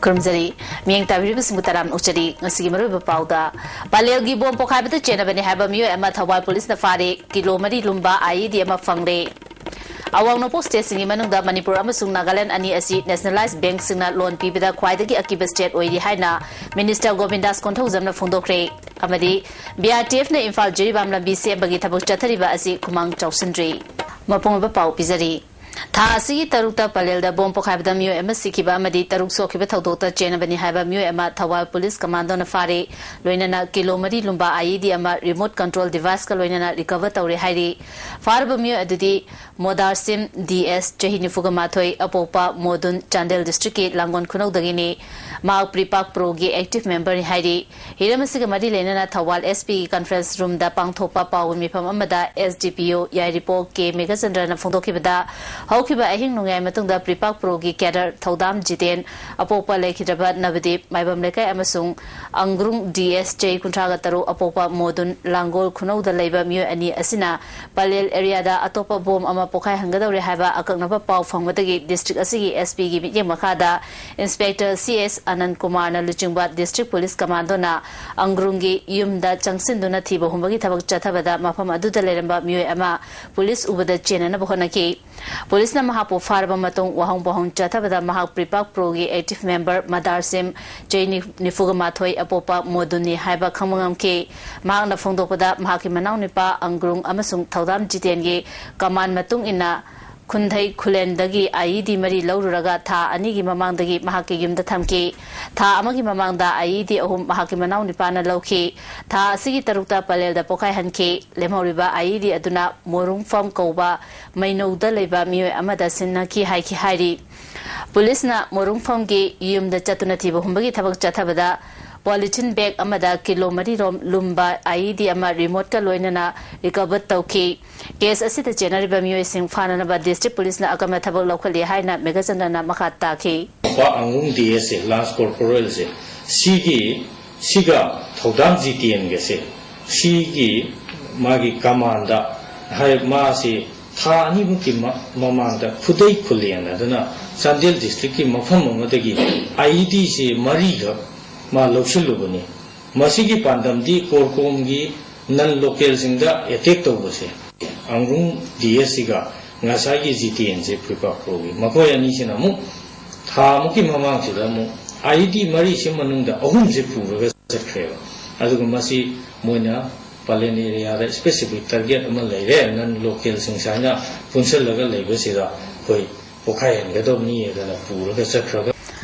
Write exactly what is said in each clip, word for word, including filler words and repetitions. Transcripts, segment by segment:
ꯈꯨꯔꯨꯝꯖꯔꯤ꯫ ꯃꯤꯠꯌꯦꯡ ꯇꯥꯕꯤꯔꯤꯕꯁꯤꯡꯕꯨ ꯇꯔꯥꯝꯅ ꯑꯣꯛꯆꯔꯤ꯫ ꯉꯁꯤꯒꯤ ꯃꯔꯨꯑꯣꯏꯕ ꯄꯥꯎꯗ, ꯄꯂꯦꯜꯒꯤ ꯕꯣꯝ ꯄꯣꯈꯥꯏꯕꯗ ꯆꯦꯟꯅꯕꯅꯤ ꯍꯥꯏꯕ ꯃꯤꯑꯣꯏ ꯑꯃ ꯊꯧꯕꯥꯜ ꯄꯨꯂꯤꯁꯅ ꯐꯥꯔꯦ꯫ ꯀꯤꯂꯣ ꯃꯔꯤ ꯂꯨꯝꯕ I E D ꯑꯃ ꯐꯪꯂꯦ꯫ ꯑꯋꯥꯡ ꯅꯣꯡꯄꯣꯛ ꯁ꯭ꯇꯦꯠꯁꯤꯡꯒꯤ ꯃꯅꯨꯡꯗ ꯃꯅꯤꯄꯨꯔ ꯑꯃꯁꯨꯡ ꯅꯥꯒꯥꯂꯦꯟ ꯑꯅꯤ ꯑꯁꯤ ꯅꯦꯁꯅꯦꯂꯥꯏꯖ ꯕꯦꯡꯛꯁꯤꯡꯅ ꯂꯣꯟ ꯄꯤꯕꯗ ꯈ꯭ꯋꯥꯏꯗꯒꯤ ꯑꯀꯤꯕ ꯁ꯭ꯇꯦꯠ ꯑꯣꯏꯔꯤ ꯍꯥꯏꯅ ꯃꯤꯅꯤꯁꯇꯔ ꯒꯣꯕꯤꯟꯗꯥꯁ ꯀꯣꯟꯊꯧꯖꯝꯅ ꯐꯣꯡꯗꯣꯛꯈ꯭ꯔꯦ꯫ ꯑꯃꯗꯤ B R T Fꯅ Imphal Jiribam ꯂꯝꯕꯤ ꯁꯦꯝꯕꯒꯤ ꯊꯕꯛ ꯆꯠꯊꯔꯤꯕ ꯑꯁꯤ ꯈꯨꯃꯥꯡ ꯆꯥꯎꯁꯤꯟꯗ꯭ꯔꯤ꯫ ꯃꯄꯨꯡ ꯑꯣꯏꯕ ꯄꯥꯎ ꯄꯤꯖꯔꯤ꯫ ꯊꯥ ꯑꯁꯤꯒꯤ ꯇꯔꯨꯛꯇ ꯄꯂꯦꯜꯗ ꯕꯣꯝ ꯄꯣꯈꯥꯏꯕꯗ ꯃꯤꯑꯣꯏ ꯑꯃ ꯁꯤꯈꯤꯕ ꯑꯃꯗꯤ ꯇꯔꯨꯛ ꯁꯣꯛꯈꯤꯕ ꯊꯧꯗꯣꯛꯇ ꯆꯦꯟꯅꯕꯅꯤ ꯍꯥꯏꯕ ꯃꯤꯑꯣꯏ ꯑꯃ ꯊꯧꯕꯥꯜ ꯄꯨꯂꯤꯁ ꯀꯃꯥꯟꯗꯣꯅ ꯐꯥꯔꯦ꯫ ꯂꯣꯏꯅꯅ ꯀꯤꯂꯣ ꯃꯔꯤ ꯂꯨꯝꯕ I E D ꯑꯃ ꯔꯤꯃꯣꯠ ꯀꯟꯇ꯭ꯔꯣꯜ ꯗꯤꯚꯥꯏꯁꯀ ꯂꯣꯏꯅꯅ ꯔꯤꯀꯚꯔ ꯇꯧꯔꯦ ꯍꯥꯏꯔꯤ꯫ ꯐꯥꯔꯕ ꯃꯤꯑꯣꯏ ꯑꯗꯨꯗꯤ ꯃꯣꯗꯥꯔꯁꯤꯝ D S, ꯆꯍꯤ ꯅꯤꯐꯨꯒ ꯃꯥꯊꯣꯏ, ꯑꯄꯣꯛꯄ ꯃꯣꯗꯨꯟ, ꯆꯥꯟꯗꯦꯜ ꯗꯤꯁꯇ꯭ꯔꯤꯛꯀꯤ ꯂꯥꯡꯒꯣꯜ ꯈꯨꯅꯧꯗꯒꯤꯅꯤ꯫ ꯃꯍꯥꯛ ꯄ꯭ꯔꯤꯄꯥꯛ ꯄ꯭ꯔꯣꯒꯤ ꯑꯦꯛꯇꯤꯚ ꯃꯦꯝꯕꯔꯅꯤ ꯍꯥꯏꯔꯤ꯫ ꯍꯤꯔꯝ ꯑꯁꯤꯒ ꯃꯔꯤ ꯂꯩꯅꯅ ꯊꯧꯕꯥꯜ S P ꯒꯤ ꯀꯟꯐꯔꯦꯟꯁ ꯔꯨꯝꯗ ꯄꯥꯡꯊꯣꯛꯄ ꯄꯥꯎꯒꯤ ꯃꯤꯐꯝ ꯑꯃꯗ S D P O ꯌꯥꯏꯔꯤꯄꯣꯛ K ꯃꯦꯘꯆꯟꯗ꯭ꯔꯅ ꯐꯣꯡꯗꯣꯛꯈꯤꯕꯗ, ꯍꯧꯈꯤꯕ ꯑꯍꯤꯡ ꯅꯣꯡꯌꯥꯏ ꯃꯇꯨꯡꯗ ꯄ꯭ꯔꯤꯄꯥꯛ ꯄ꯭ꯔꯣꯒꯤ ꯀꯦꯗꯔ ꯊꯧꯗꯥꯝ ꯖꯤꯇꯦꯟ, ꯑꯄꯣꯛꯄ ꯂꯩꯈꯤꯗ꯭ꯔꯕ ꯅꯕꯗꯤꯞ, ꯃꯥꯏꯕꯝ ꯂꯩꯀꯥꯏ, ꯑꯃꯁꯨꯡ ꯑꯪꯒ꯭ꯔꯨꯡ D S, ꯆꯍꯤ ꯀꯨꯟꯊ꯭ꯔꯥꯒ ꯇꯔꯨꯛ, ꯑꯄꯣꯛꯄ ꯃꯣꯗꯨꯟ, ꯂꯥꯡꯒꯣꯜ ꯈꯨꯅꯧꯗ ꯂꯩꯕ ꯃꯤꯑꯣꯏ ꯑꯅꯤ ꯑꯁꯤꯅ ꯄꯂꯦꯜ ꯑꯦꯔꯤꯌꯥꯗ ꯑꯇꯣꯞꯄ ꯕꯣꯝ ꯑꯃ ꯄꯣꯈꯥꯏꯍꯟꯒꯗꯧꯔꯦ ꯍꯥꯏꯕ ꯑꯀꯛꯅꯕ ꯄꯥꯎ ꯐꯪꯕꯗꯒꯤ ꯗꯤꯁꯇ꯭ꯔꯤꯛ ꯑꯁꯤꯒꯤ S P ꯒꯤ ꯃꯤꯠꯌꯦꯡ ꯃꯈꯥꯗ ꯏꯟꯁꯄꯦꯛꯇꯔ C S ꯑꯅꯟ ꯀꯨꯃꯥꯔꯅ ꯂꯨꯆꯤꯡꯕ ꯗꯤꯁꯇ꯭ꯔꯤꯛ ꯄꯨꯂꯤꯁ ꯀꯃꯥꯟꯗꯣꯅ ꯑꯪꯒ꯭ꯔꯨꯡꯒꯤ ꯌꯨꯝꯗ ꯆꯪꯁꯤꯟꯗꯨꯅ ꯊꯤꯕ ꯍꯨꯝꯕꯒꯤ ꯊꯕꯛ ꯆꯠꯊꯕꯗ ꯃꯐꯝ ꯑꯗꯨꯗ ꯂꯩꯔꯝꯕ ꯃꯤꯑꯣꯏ ꯑꯃ ꯄꯨꯂꯤꯁ ꯎꯕꯗ ꯆꯦꯟꯅꯅꯕ ꯍꯣꯠꯅꯈꯤ꯫ ꯄꯨꯂꯤꯁꯅ ꯃꯍꯥꯛꯄꯨ ꯐꯥꯔꯕ ꯃꯇꯨꯡ ꯋꯥꯍꯪ ꯄꯥꯎꯍꯪ ꯆꯠꯊꯕꯗ ꯃꯍꯥꯛ ꯄ꯭ꯔꯤꯄꯥꯛ ꯄ꯭ꯔꯣꯒꯤ ꯑꯦꯛꯇꯤꯚ ꯃꯦꯝꯕꯔ ꯃꯗꯥꯔꯁꯤꯝ, ꯆꯍꯤ ꯅꯤ-, ꯅꯤꯐꯨꯒ ꯃꯥꯊꯣꯏ, ꯑꯄꯣꯛꯄ ꯃꯣꯗꯨꯅꯤ ꯍꯥꯏꯕ ꯈꯪꯕ ꯉꯝꯈꯤ꯫ ꯃꯍꯥꯛꯅ ꯐꯣꯡꯗꯣꯛꯄꯗ, ꯃꯍꯥꯛꯀꯤ ꯃꯅꯥꯎꯅꯨꯄꯥ ꯑꯪꯒ꯭ꯔꯨꯡ ꯑꯃꯁꯨꯡ ꯊꯧꯗꯥꯝ ꯖꯤꯇꯦꯟꯒꯤ ꯀꯃꯥꯟ ꯃꯇꯨꯡ ꯏꯟꯅ ꯈꯨꯟꯊꯩ ꯈꯨꯂꯦꯟꯗꯒꯤ I E D ꯃꯔꯤ ꯂꯧꯔꯨꯔꯒ ꯊꯥ ꯑꯅꯤꯒꯤ ꯃꯃꯥꯡꯗꯒꯤ ꯃꯍꯥꯛꯀꯤ ꯌꯨꯝꯗ ꯊꯝꯈꯤ꯫ ꯊꯥ ꯑꯃꯒꯤ ꯃꯃꯥꯡꯗ I E D ꯑꯍꯨꯝ ꯃꯍꯥꯛꯀꯤ ꯃꯅꯥꯎꯅꯨꯄꯥꯅ ꯂꯧꯈꯤ꯫ ꯊꯥ ꯑꯁꯤꯒꯤ ꯇꯔꯨꯛꯇ ꯄꯂꯦꯜꯗ ꯄꯣꯈꯥꯏꯍꯟꯈꯤ꯫ ꯂꯦꯝꯍꯧꯔꯤꯕ I E D ꯑꯗꯨꯅ ꯃꯣꯔꯨꯡꯐꯝ ꯀꯧꯕ ꯃꯩꯅꯧꯗ ꯂꯩꯕ ꯃꯤꯑꯣꯏ ꯑꯃꯗ ꯁꯤꯟꯅꯈꯤ ꯍꯥꯏꯈꯤ ꯍꯥꯏꯔꯤ꯫ ꯄꯨꯂꯤꯁꯅ ꯃꯣꯔꯨꯡꯐꯝꯒꯤ ꯌꯨꯝꯗ ꯆꯠꯇꯨꯅ ꯊꯤꯕ ꯍꯨꯝꯕꯒꯤ ꯊꯕꯛ ꯆꯠꯊꯕꯗ ꯄꯣꯂꯤꯊꯤꯟ ꯕꯦꯒ ꯑꯃꯗ ꯀꯤꯂꯣ ꯃꯔꯤ ꯔꯣꯝ ꯂꯨꯝꯕ I E D ꯑꯃ ꯔꯤꯃꯣꯠꯀ ꯂꯣꯏꯅꯅ ꯔꯤꯀꯚꯔ ꯇꯧꯈꯤ꯫ ꯀꯦꯁ ꯑꯁꯤꯗ ꯆꯦꯟꯅꯔꯤꯕ ꯃꯤꯑꯣꯏꯁꯤꯡ ꯐꯥꯅꯅꯕ ꯗꯤꯁꯇ꯭ꯔꯤꯛ ꯄꯨꯂꯤꯁꯅ ꯑꯀꯟꯕ ꯊꯕꯛ ꯂꯧꯈꯠꯂꯤ ꯍꯥꯏꯅ ꯃꯦꯘꯆꯟꯗ꯭ꯔꯅ ꯃꯈꯥ ꯇꯥꯈꯤ꯫ ꯅꯨꯄꯥ ꯑꯉꯨꯡ D S ꯁꯦ, ꯂꯥꯟꯁ ꯀꯣꯔꯄꯣꯔꯦꯜꯁꯦ, ꯁꯤꯒꯤ, ꯁꯤꯒ ꯊꯧꯗꯥꯝ ꯖꯤꯇꯦꯟꯒꯁꯦ, ꯁꯤꯒꯤ ꯃꯥꯒꯤ ꯀꯃꯥꯟꯗ ꯍꯥꯏ, ꯃꯥꯁꯤ ꯊꯥ ꯑꯅꯤꯃꯨꯛꯀꯤ ꯃ-, ꯃꯃꯥꯡꯗ ꯈꯨꯗꯩ ꯈꯨꯂꯦꯟ ꯑꯗꯨꯅ ꯆꯥꯟꯗꯦꯜ ꯗꯤꯁꯇ꯭ꯔꯤꯛꯀꯤ ꯃꯐꯝ ꯑꯃꯗꯒꯤ ꯑꯥꯏ ꯏ ꯗꯤꯁꯤ ꯃꯔꯤꯈꯛ ꯃꯥ ꯂꯧꯁꯤꯜꯂꯨꯕꯅꯤ꯫ ꯃꯁꯤꯒꯤ ꯄꯥꯟꯗꯝꯗꯤ ꯀꯣꯔꯀꯣꯝꯒꯤ ꯅꯟ ꯂꯣꯀꯦꯜꯁꯤꯡꯗ ꯑꯦꯇꯦꯛ ꯇꯧꯕꯁꯦ꯫ ꯑꯪꯔꯨꯡ ꯗꯤ ꯑꯦꯁ ꯁꯤꯒ ꯉꯁꯥꯏꯒꯤ ꯖꯤꯇꯦꯟꯁꯦ ꯐꯨꯏꯄꯥꯛ ꯄ꯭ꯔꯣꯒꯤ ꯃꯈꯣꯏ ꯑꯅꯤꯁꯤꯅ ꯑꯃꯨꯛ ꯊꯥ ꯑꯃꯨꯛꯀꯤ ꯃꯃꯥꯡꯁꯤꯗ ꯑꯃꯨꯛ ꯑꯥꯏ ꯏ ꯗꯤ ꯃꯔꯤꯁꯤ ꯃꯅꯨꯡꯗ ꯑꯍꯨꯝꯁꯦ ꯄꯨꯔꯒ ꯆꯠꯈ꯭ꯔꯦꯕ꯫ ꯑꯗꯨꯒ ꯃꯁꯤ ꯃꯣꯏꯅ ꯄꯂꯦꯟ ꯑꯦꯔꯤꯌꯥꯗ ꯁ꯭ꯄꯦꯁꯤꯐꯤꯛ ꯇꯥꯔꯒꯦꯠ ꯑꯃ ꯂꯩꯔꯦ, ꯅꯟ ꯂꯣꯀꯦꯜꯁꯤꯡ ꯁꯨꯃꯥꯏꯅ ꯄꯨꯟꯁꯤꯜꯂꯒ ꯂꯩꯕꯁꯤꯗ ꯑꯩꯈꯣꯏ ꯄꯣꯈꯥꯏꯍꯟꯒꯗꯕꯅꯤ ꯍꯥꯏꯗꯅ ꯄꯨꯔꯒ ꯆꯠꯈ꯭ꯔꯒ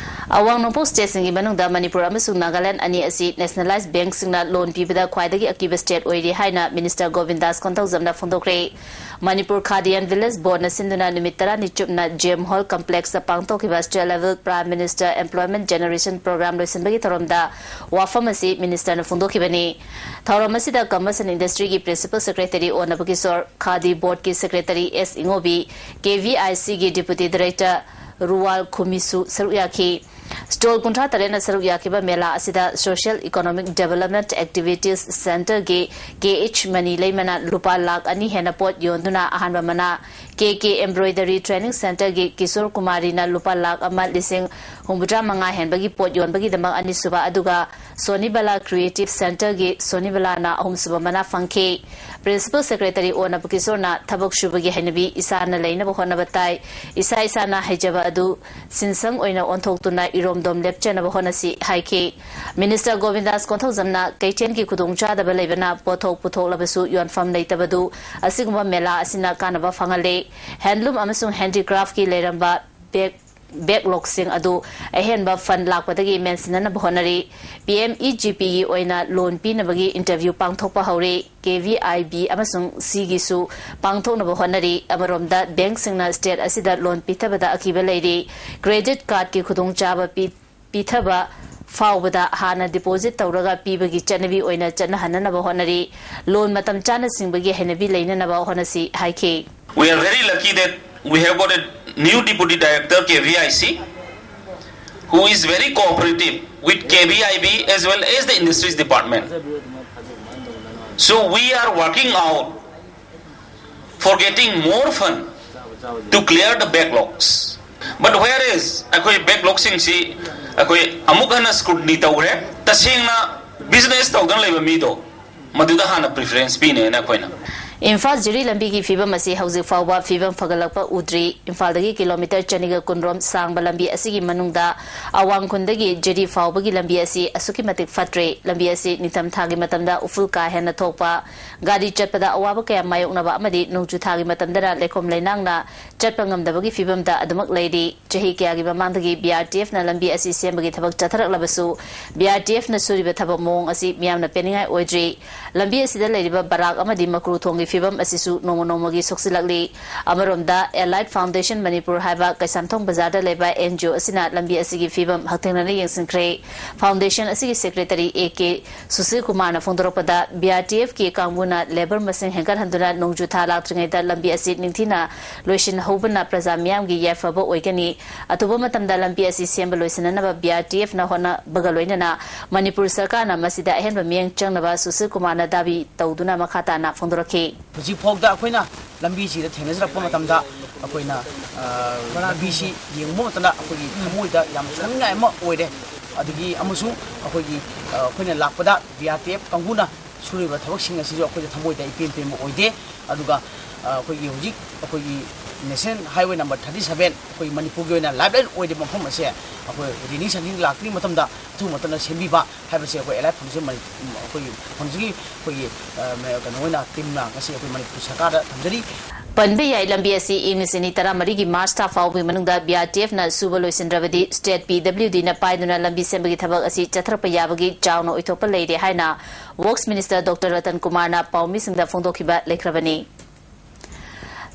ꯑꯋꯥꯡ ꯅꯣꯡꯄꯣꯛ ꯁ꯭ꯇꯦꯠꯁꯤꯡꯒꯤ ꯃꯅꯨꯡꯗ ꯃꯅꯤꯄꯨꯔ ꯑꯃꯁꯨꯡ ꯅꯥꯒꯥꯂꯦꯟ ꯑꯅꯤ ꯑꯁꯤ ꯅꯦꯁꯅꯦꯂꯥꯏꯖ ꯕꯦꯡꯛꯁꯤꯡꯅ ꯂꯣꯟ ꯄꯤꯕꯗ ꯈ꯭ꯋꯥꯏꯗꯒꯤ ꯑꯀꯤꯕ ꯁ꯭ꯇꯦꯠ ꯑꯣꯏꯔꯤ ꯍꯥꯏꯅ ꯃꯤꯅꯤꯁꯇꯔ ꯒꯣꯕꯤꯟꯗꯥꯁ ꯀꯣꯟꯊꯧꯖꯝꯅ ꯐꯣꯡꯗꯣꯛꯈ꯭ꯔꯦ꯫ ꯃꯅꯤꯄꯨꯔ ꯈꯥꯗꯤ ꯑꯦꯟ ꯚꯤꯂꯦꯖ ꯕꯣꯔꯗꯅ ꯁꯤꯟꯗꯨꯅ ꯅꯨꯃꯤꯠ ꯇꯔꯥꯅꯤ ꯆꯨꯞꯅ ꯖꯦꯝ ꯍꯣꯜ ꯀꯝꯄ꯭ꯂꯦꯛꯁꯇ ꯄꯥꯡꯊꯣꯛꯈꯤꯕ state level prime minister employment generation programme ꯂꯣꯏꯁꯤꯟꯕꯒꯤ ꯊꯧꯔꯝꯗ ꯋꯥꯐꯝ ꯑꯁꯤ ꯃꯤꯅꯤꯁꯇꯔꯅ ꯐꯣꯡꯗꯣꯛꯈꯤꯕꯅꯤ꯫ ꯊꯧꯔꯝ ꯑꯁꯤꯗ ꯀꯝꯃꯔꯁ ꯑꯦꯟ ꯏꯟꯗꯁꯇ꯭ꯔꯤꯒꯤ ꯄ꯭ꯔꯤꯟꯁꯤꯄꯜ ꯁꯦꯀ꯭ꯔꯦꯇꯔꯤ ꯑꯣꯅꯕ ꯀꯤꯁꯣꯔ, ꯈꯥꯗꯤ ꯕꯣꯔꯗꯀꯤ secretary S Ingobi, K V I ꯁꯤꯒꯤ ꯗꯤꯄꯨꯇꯤ ꯗꯥꯏꯔꯦꯛꯇꯔ ꯔꯨꯋꯥꯜ ꯈꯨꯃꯤꯁꯨ ꯁꯔꯨꯛ ꯌꯥꯈꯤ꯫ ꯁ꯭ꯇꯣꯜ ꯀꯨꯟꯊ꯭ꯔꯥ ꯇꯔꯦꯠꯅ ꯁꯔꯨꯛ ꯌꯥꯈꯤꯕ ꯃꯦꯂꯥ ꯑꯁꯤꯗ ꯁꯣꯁꯤꯌꯦꯜ ꯏꯀꯣꯅꯣꯃꯤꯛ ꯗꯦꯕꯂꯞꯃꯦꯟꯠ ꯑꯦꯛꯇꯤꯚꯤꯇꯤꯁ ꯁꯦꯟꯇꯔꯒꯤ ꯀꯦ ꯑꯩꯆ ꯃꯅꯤ ꯂꯩꯃꯅ ꯂꯨꯄꯥ ꯂꯥꯈ ꯑꯅꯤ ꯍꯦꯟꯅ ꯄꯣꯠ ꯌꯣꯟꯗꯨꯅ ꯑꯍꯥꯟꯕ ꯃꯅꯥ, ꯀꯦ ꯀꯦ ꯑꯦꯝꯕ꯭ꯔꯣꯏꯗꯔꯤ ꯇ꯭ꯔꯦꯅꯤꯡ ꯁꯦꯟꯇꯔꯒꯤ ꯀꯤꯁꯣꯔ ꯀꯨꯃꯥꯔꯤꯅ ꯂꯨꯄꯥ ꯂꯥꯈ ꯑꯃ ꯂꯤꯁꯤꯡ ꯍꯨꯝꯐꯨꯇꯔꯥ ꯃꯉꯥ ꯍꯦꯟꯕꯒꯤ ꯄꯣꯠ ꯌꯣꯟꯕꯒꯤꯗꯃꯛ ꯑꯅꯤꯁꯨꯕ, ꯑꯗꯨꯒ ꯁꯣꯅꯤꯕꯂꯥ ꯀ꯭ꯔꯤꯌꯦꯇꯤꯚ ꯁꯦꯟꯇꯔꯒꯤ ꯁꯣꯅꯤꯕꯂꯥꯅ ꯑꯍꯨꯝꯁꯨꯕ ꯃꯅꯥ ꯐꯪꯈꯤ꯫ ꯄ꯭ꯔꯤꯟꯁꯤꯄꯜ ꯁꯦꯀ꯭ꯔꯦꯇꯔꯤ ꯑꯣꯅꯕ ꯀꯤꯁꯣꯔꯅ ꯊꯕꯛ ꯁꯨꯕꯒꯤ ꯍꯩꯅꯕꯤ ꯏꯁꯥꯅ ꯂꯩꯅꯕ ꯍꯣꯠꯅꯕ ꯇꯥꯏ꯫ ꯏꯁꯥ ꯏꯁꯥꯅ ꯍꯩꯖꯕ ꯑꯗꯨ ꯁꯤꯟꯁꯪ ꯑꯣꯏꯅ ꯑꯣꯟꯊꯣꯛꯇꯨꯅ ꯏꯔꯣꯝꯗꯣꯝ ꯂꯦꯞꯆꯅꯕ ꯍꯣꯠꯅꯁꯤ ꯍꯥꯏꯈꯤ꯫ ꯃꯤꯅꯤꯁꯇꯔ ꯒꯣꯕꯤꯟꯗꯥꯁ ꯀꯣꯟꯊꯧꯖꯝꯅ ꯀꯩꯊꯦꯜꯒꯤ ꯈꯨꯗꯣꯡꯆꯥꯗꯕ ꯂꯩꯕꯅ ꯄꯣꯠꯊꯣꯛ ꯄꯨꯊꯣꯛꯂꯕꯁꯨ ꯌꯣꯟꯐꯝ ꯂꯩꯇꯕꯗꯨ ꯑꯁꯤꯒꯨꯝꯕ ꯃꯦꯂꯥ ꯑꯁꯤꯅ ꯀꯥꯟꯅꯕ ꯐꯪꯍꯜꯂꯤ꯫ ꯍꯦꯟꯂꯨꯝ ꯑꯃꯁꯨꯡ ꯍꯦꯟꯗꯤꯀ꯭ꯔꯥꯐꯀꯤ ꯂꯩꯔꯝꯕ ꯕꯦꯛ ꯕꯦꯛꯂꯣꯛꯁꯤꯡ ꯑꯗꯨ ꯑꯍꯦꯟꯕ ꯐꯟ ꯂꯥꯛꯄꯗꯒꯤ ꯃꯦꯟꯁꯤꯟꯅꯅꯕ ꯍꯣꯠꯅꯔꯤ꯫ ꯄꯤ ꯑꯦꯝ ꯏ ꯖꯤ ꯄꯤꯒꯤ ꯑꯣꯏꯅ ꯂꯣꯟ ꯄꯤꯅꯕꯒꯤ ꯏꯟꯇꯔꯚ꯭ꯌꯨ ꯄꯥꯡꯊꯣꯛꯄ ꯍꯧꯔꯤ꯫ ꯀꯦ ꯚꯤ ꯑꯥꯏ ꯕꯤ ꯑꯃꯁꯨꯡ ꯁꯤꯒꯤꯁꯨ ꯄꯥꯡꯊꯣꯛꯅꯕ ꯍꯣꯠꯅꯔꯤ꯫ ꯑꯃꯔꯣꯝꯗ, ꯕꯦꯡꯛꯁꯤꯡꯅ ꯁ꯭ꯇꯦꯠ ꯑꯁꯤꯗ ꯂꯣꯟ ꯄꯤꯊꯕꯗ ꯑꯀꯤꯕ ꯂꯩꯔꯤ꯫ ꯀ꯭ꯔꯦꯗꯤꯠ ꯀꯥꯔꯗꯀꯤ ꯈꯨꯗꯣꯡꯆꯥꯕ ꯄꯤ-, ꯄꯤꯊꯕ ꯐꯥꯎꯕꯗ ꯍꯥꯟꯅ ꯗꯤꯄꯣꯖꯤꯠ ꯇꯧꯔꯒ ꯄꯤꯕꯒꯤ ꯆꯠꯅꯕꯤ ꯑꯣꯏꯅ ꯆꯠꯅꯍꯟꯅꯅꯕ ꯍꯣꯠꯅꯔꯤ꯫ ꯂꯣꯟ ꯃꯇꯝ ꯆꯥꯅ ꯁꯤꯡꯕꯒꯤ ꯍꯩꯅꯕꯤ ꯂꯩꯅꯅꯕ ꯍꯣꯠꯅꯁꯤ ꯍꯥꯏꯈꯤ꯫ We are very lucky that we have got a new deputy director, K V I C, who is very cooperative with K V I B as well as the industries department. So we are working out for getting more fund to clear the backlogs. But whereas ꯑꯩꯈꯣꯏ ꯕꯦꯛꯂꯣꯛꯁꯤꯡꯁꯤ ꯑꯩꯈꯣꯏ ꯑꯃꯨꯛ ꯍꯟꯅ scrutiny ꯇꯧꯈ꯭ꯔꯦ꯫ ꯇꯁꯦꯡꯅ business ꯇꯧꯗꯅ ꯂꯩꯕ ꯃꯤꯗꯣ, ꯃꯗꯨꯗ ꯍꯥꯟꯅ preference ꯄꯤꯅꯦꯅ ꯑꯩꯈꯣꯏꯅ꯫ ꯏꯝꯐꯥꯜ ꯖꯤꯔꯤ ꯂꯝꯕꯤꯒꯤ ꯐꯤꯕꯝ ꯑꯁꯤ ꯍꯧꯖꯤꯛ ꯐꯥꯎꯕ ꯐꯤꯕꯝ ꯐꯒꯠꯂꯛꯄ ꯎꯗ꯭ꯔꯤ꯫ ꯏꯝꯐꯥꯜꯗꯒꯤ ꯀꯤꯂꯣꯃꯤꯇꯔ ꯆꯅꯤꯒ ꯀꯨꯟꯔꯣꯝ ꯁꯥꯡꯕ ꯂꯝꯕꯤ ꯑꯁꯤꯒꯤ ꯃꯅꯨꯡꯗ ꯑꯋꯥꯡ ꯈꯨꯟꯗꯒꯤ ꯖꯤꯔꯤ ꯐꯥꯎꯕꯒꯤ ꯂꯝꯕꯤ ꯑꯁꯤ ꯑꯁꯨꯛꯀꯤ ꯃꯇꯤꯛ ꯐꯠꯇ꯭ꯔꯦ꯫ ꯂꯝꯕꯤ ꯑꯁꯤ ꯅꯤꯡꯊꯝ ꯊꯥꯒꯤ ꯃꯇꯝꯗ ꯎꯐꯨꯜ ꯀꯥ ꯍꯦꯟꯅ ꯊꯣꯛꯄ, ꯒꯥꯔꯤ ꯆꯠꯄꯗ ꯑꯋꯥꯕ ꯀꯌꯥ ꯃꯥꯌꯣꯛꯅꯕ ꯑꯃꯗꯤ ꯅꯣꯡꯖꯨ ꯊꯥꯒꯤ ꯃꯇꯝꯗꯅ ꯂꯩꯈꯣꯝ ꯂꯩꯅꯥꯡꯅ ꯆꯠꯄ ꯉꯝꯗꯕꯒꯤ ꯐꯤꯕꯝꯗ ꯑꯗꯨꯃꯛ ꯂꯩꯔꯤ꯫ ꯆꯍꯤ ꯀꯌꯥꯒꯤ ꯃꯃꯥꯡꯗꯒꯤ ꯕꯤ ꯑꯥꯔ ꯇꯤ ꯑꯦꯐꯅ ꯂꯝꯕꯤ ꯑꯁꯤ ꯁꯦꯝꯕꯒꯤ ꯊꯕꯛ ꯆꯠꯊꯔꯛꯂꯕꯁꯨ, ꯕꯤ ꯑꯥꯔ ꯇꯤ ꯑꯦꯐꯅ ꯁꯨꯔꯤꯕ ꯊꯕꯛ ꯃꯑꯣꯡ ꯑꯁꯤ ꯃꯤꯌꯥꯝꯅ ꯄꯦꯟꯅꯤꯡꯉꯥꯏ ꯑꯣꯏꯗ꯭ꯔꯤ꯫ ꯂꯝꯕꯤ ꯑꯁꯤꯗ ꯂꯩꯔꯤꯕ ꯕꯔꯥꯛ ꯑꯃꯗꯤ ꯃꯀ꯭ꯔꯨ ꯊꯣꯡꯒꯤ ꯐꯤꯕꯝ ꯑꯁꯤꯁꯨ ꯅꯣꯡꯃ ꯅꯣꯡꯃꯒꯤ ꯁꯣꯛꯆꯤꯜꯂꯛꯂꯤ꯫ ꯑꯃꯔꯣꯝꯗ, Allied Foundation ꯃꯅꯤꯄꯨꯔ ꯍꯥꯏꯕ ꯀꯩꯁꯥꯝꯊꯣꯡ ꯕꯖꯥꯔꯗ ꯂꯩꯕ ꯑꯦꯟ ꯖꯤ ꯑꯣ ꯑꯁꯤꯅ ꯂꯝꯕꯤ ꯑꯁꯤꯒꯤ ꯐꯤꯕꯝ ꯍꯛꯊꯦꯡꯅꯅ ꯌꯦꯡꯁꯤꯟꯈ꯭ꯔꯦ꯫ Foundation ꯑꯁꯤꯒꯤ secretary ꯑꯦ ꯀꯦ ꯁꯨꯁꯤꯜ ꯀꯨꯃꯥꯔꯅ ꯐꯣꯡꯗꯣꯔꯛꯄꯗ, ꯕꯤ ꯑꯥꯔ ꯇꯤ ꯑꯦꯐꯀꯤ ꯀꯥꯡꯕꯨꯅ labour ꯃꯁꯤꯡ ꯍꯦꯟꯒꯠꯍꯟꯗꯨꯅ ꯅꯣꯡꯖꯨ ꯊꯥ ꯂꯥꯛꯇ꯭ꯔꯤꯉꯩꯗ ꯂꯝꯕꯤ ꯑꯁꯤ ꯅꯤꯡꯊꯤꯅ ꯂꯣꯏꯁꯤꯟꯍꯧꯕꯅ ꯄ꯭ꯔꯖꯥ ꯃꯤꯌꯥꯝꯒꯤ ꯌꯥꯏꯐꯕ ꯑꯣꯏꯒꯅꯤ꯫ ꯑꯊꯨꯕ ꯃꯇꯝꯗ ꯂꯝꯕꯤ ꯑꯁꯤ ꯁꯦꯝꯕ ꯂꯣꯏꯁꯤꯟꯅꯅꯕ ꯕꯤ ꯑꯥꯔ ꯇꯤ ꯑꯦꯐꯅ ꯍꯣꯠꯅꯕꯒ ꯂꯣꯏꯅꯅ ꯃꯅꯤꯄꯨꯔ ꯁꯔꯀꯥꯔꯅ ꯃꯁꯤꯗ ꯑꯍꯦꯟꯕ ꯃꯤꯠꯌꯦꯡ ꯆꯪꯅꯕ ꯁꯨꯁꯤꯜ ꯀꯨꯃꯥꯔꯅ ꯗꯥꯕꯤ ꯇꯧꯗꯨꯅ ꯃꯈꯥ ꯇꯥꯅ ꯐꯣꯡꯗꯣꯔꯛꯈꯤ꯫ ꯍꯧꯖꯤꯛ ꯐꯥꯎꯗ ꯑꯩꯈꯣꯏꯅ ꯂꯝꯕꯤꯁꯤꯗ ꯊꯦꯡꯅꯖꯔꯛꯄ ꯃꯇꯝꯗ ꯑꯩꯈꯣꯏꯅ, ꯑ, ꯂꯝꯕꯤꯁꯤ ꯌꯦꯡꯕ ꯃꯇꯝꯗ ꯑꯩꯈꯣꯏꯒꯤ ꯊꯃꯣꯏꯗ ꯌꯥꯝ ꯁꯣꯛꯅꯤꯡꯉꯥꯏ ꯑꯃ ꯑꯣꯏꯔꯦ꯫ ꯑꯗꯒꯤ ꯑꯃꯁꯨꯡ ꯑꯩꯈꯣꯏꯒꯤ, ꯑ, ꯑꯩꯈꯣꯏꯅ ꯂꯥꯛꯄꯗ ꯕꯤ ꯑꯥꯔ ꯇꯤ ꯑꯦꯐ ꯀꯥꯡꯕꯨꯅ ꯁꯨꯔꯤꯕ ꯊꯕꯛꯁꯤꯡ ꯑꯁꯤꯁꯨ ꯑꯩꯈꯣꯏꯗ ꯊꯃꯣꯏꯗ ꯏꯄꯦꯟ ꯄꯦꯟꯕ ꯑꯣꯏꯗꯦ꯫ ꯑꯗꯨꯒ, ꯑ, ꯑꯩꯈꯣꯏꯒꯤ ꯍꯧꯖꯤꯛ ꯑꯩꯈꯣꯏꯒꯤ National Highway number thirty seven ꯑꯩꯈꯣꯏ ꯃꯅꯤꯄꯨꯔꯒꯤ ꯑꯣꯏꯅ lifeline ꯑꯣꯏꯔꯤꯕ ꯃꯐꯝ ꯑꯁꯦ ꯑꯩꯈꯣꯏ rainy season ꯂꯥꯛꯇ꯭ꯔꯤꯉꯩ ꯃꯇꯝꯗ ꯑꯊꯨꯕ ꯃꯇꯝꯗ ꯁꯦꯝꯕꯤꯕ ꯍꯥꯏꯕꯁꯦ ꯑꯩꯈꯣꯏ Allied Foundation ꯃꯅꯤ-, ꯑꯩꯈꯣꯏꯒꯤ Foundation ꯒꯤ ꯑꯩꯈꯣꯏꯒꯤ, ꯑ, ꯃ-, ꯀꯩꯅꯣ ꯑꯣꯏꯅ team ꯅ ꯉꯁꯤ ꯑꯩꯈꯣꯏ ꯃꯅꯤꯄꯨꯔ ꯁꯔꯀꯥꯔꯗ ꯊꯝꯖꯔꯤ꯫ ꯄꯟꯕ ꯌꯥꯏ, ꯂꯝꯕꯤ ꯑꯁꯤ ꯏꯪ ꯂꯤꯁꯤꯡ ꯑꯅꯤ ꯇꯔꯥꯃꯔꯤꯒꯤ March ꯊꯥ ꯐꯥꯎꯕꯒꯤ ꯃꯅꯨꯡꯗ ꯕꯤ ꯑꯥꯔ ꯇꯤ ꯑꯦꯐꯅ ꯁꯨꯕ ꯂꯣꯏꯁꯤꯟꯗ꯭ꯔꯕꯗꯤ, state ꯄꯤ ꯗꯕ꯭ꯂꯤꯎ ꯗꯤꯅ ꯄꯥꯏꯗꯨꯅ ꯂꯝꯕꯤ ꯁꯦꯝꯕꯒꯤ ꯊꯕꯛ ꯑꯁꯤ ꯆꯠꯊꯔꯛꯄ ꯌꯥꯕꯒꯤ ꯆꯥꯎꯅ ꯑꯣꯏꯊꯣꯛꯄ ꯂꯩꯔꯦ ꯍꯥꯏꯅ Works Minister ꯗꯣꯛꯇꯔ ꯔꯇꯟ ꯀꯨꯃꯥꯔꯅ ꯄꯥꯎꯃꯤꯁꯤꯡꯗ ꯐꯣꯡꯗꯣꯛꯈꯤꯕ ꯂꯩꯈ꯭ꯔꯕꯅꯤ꯫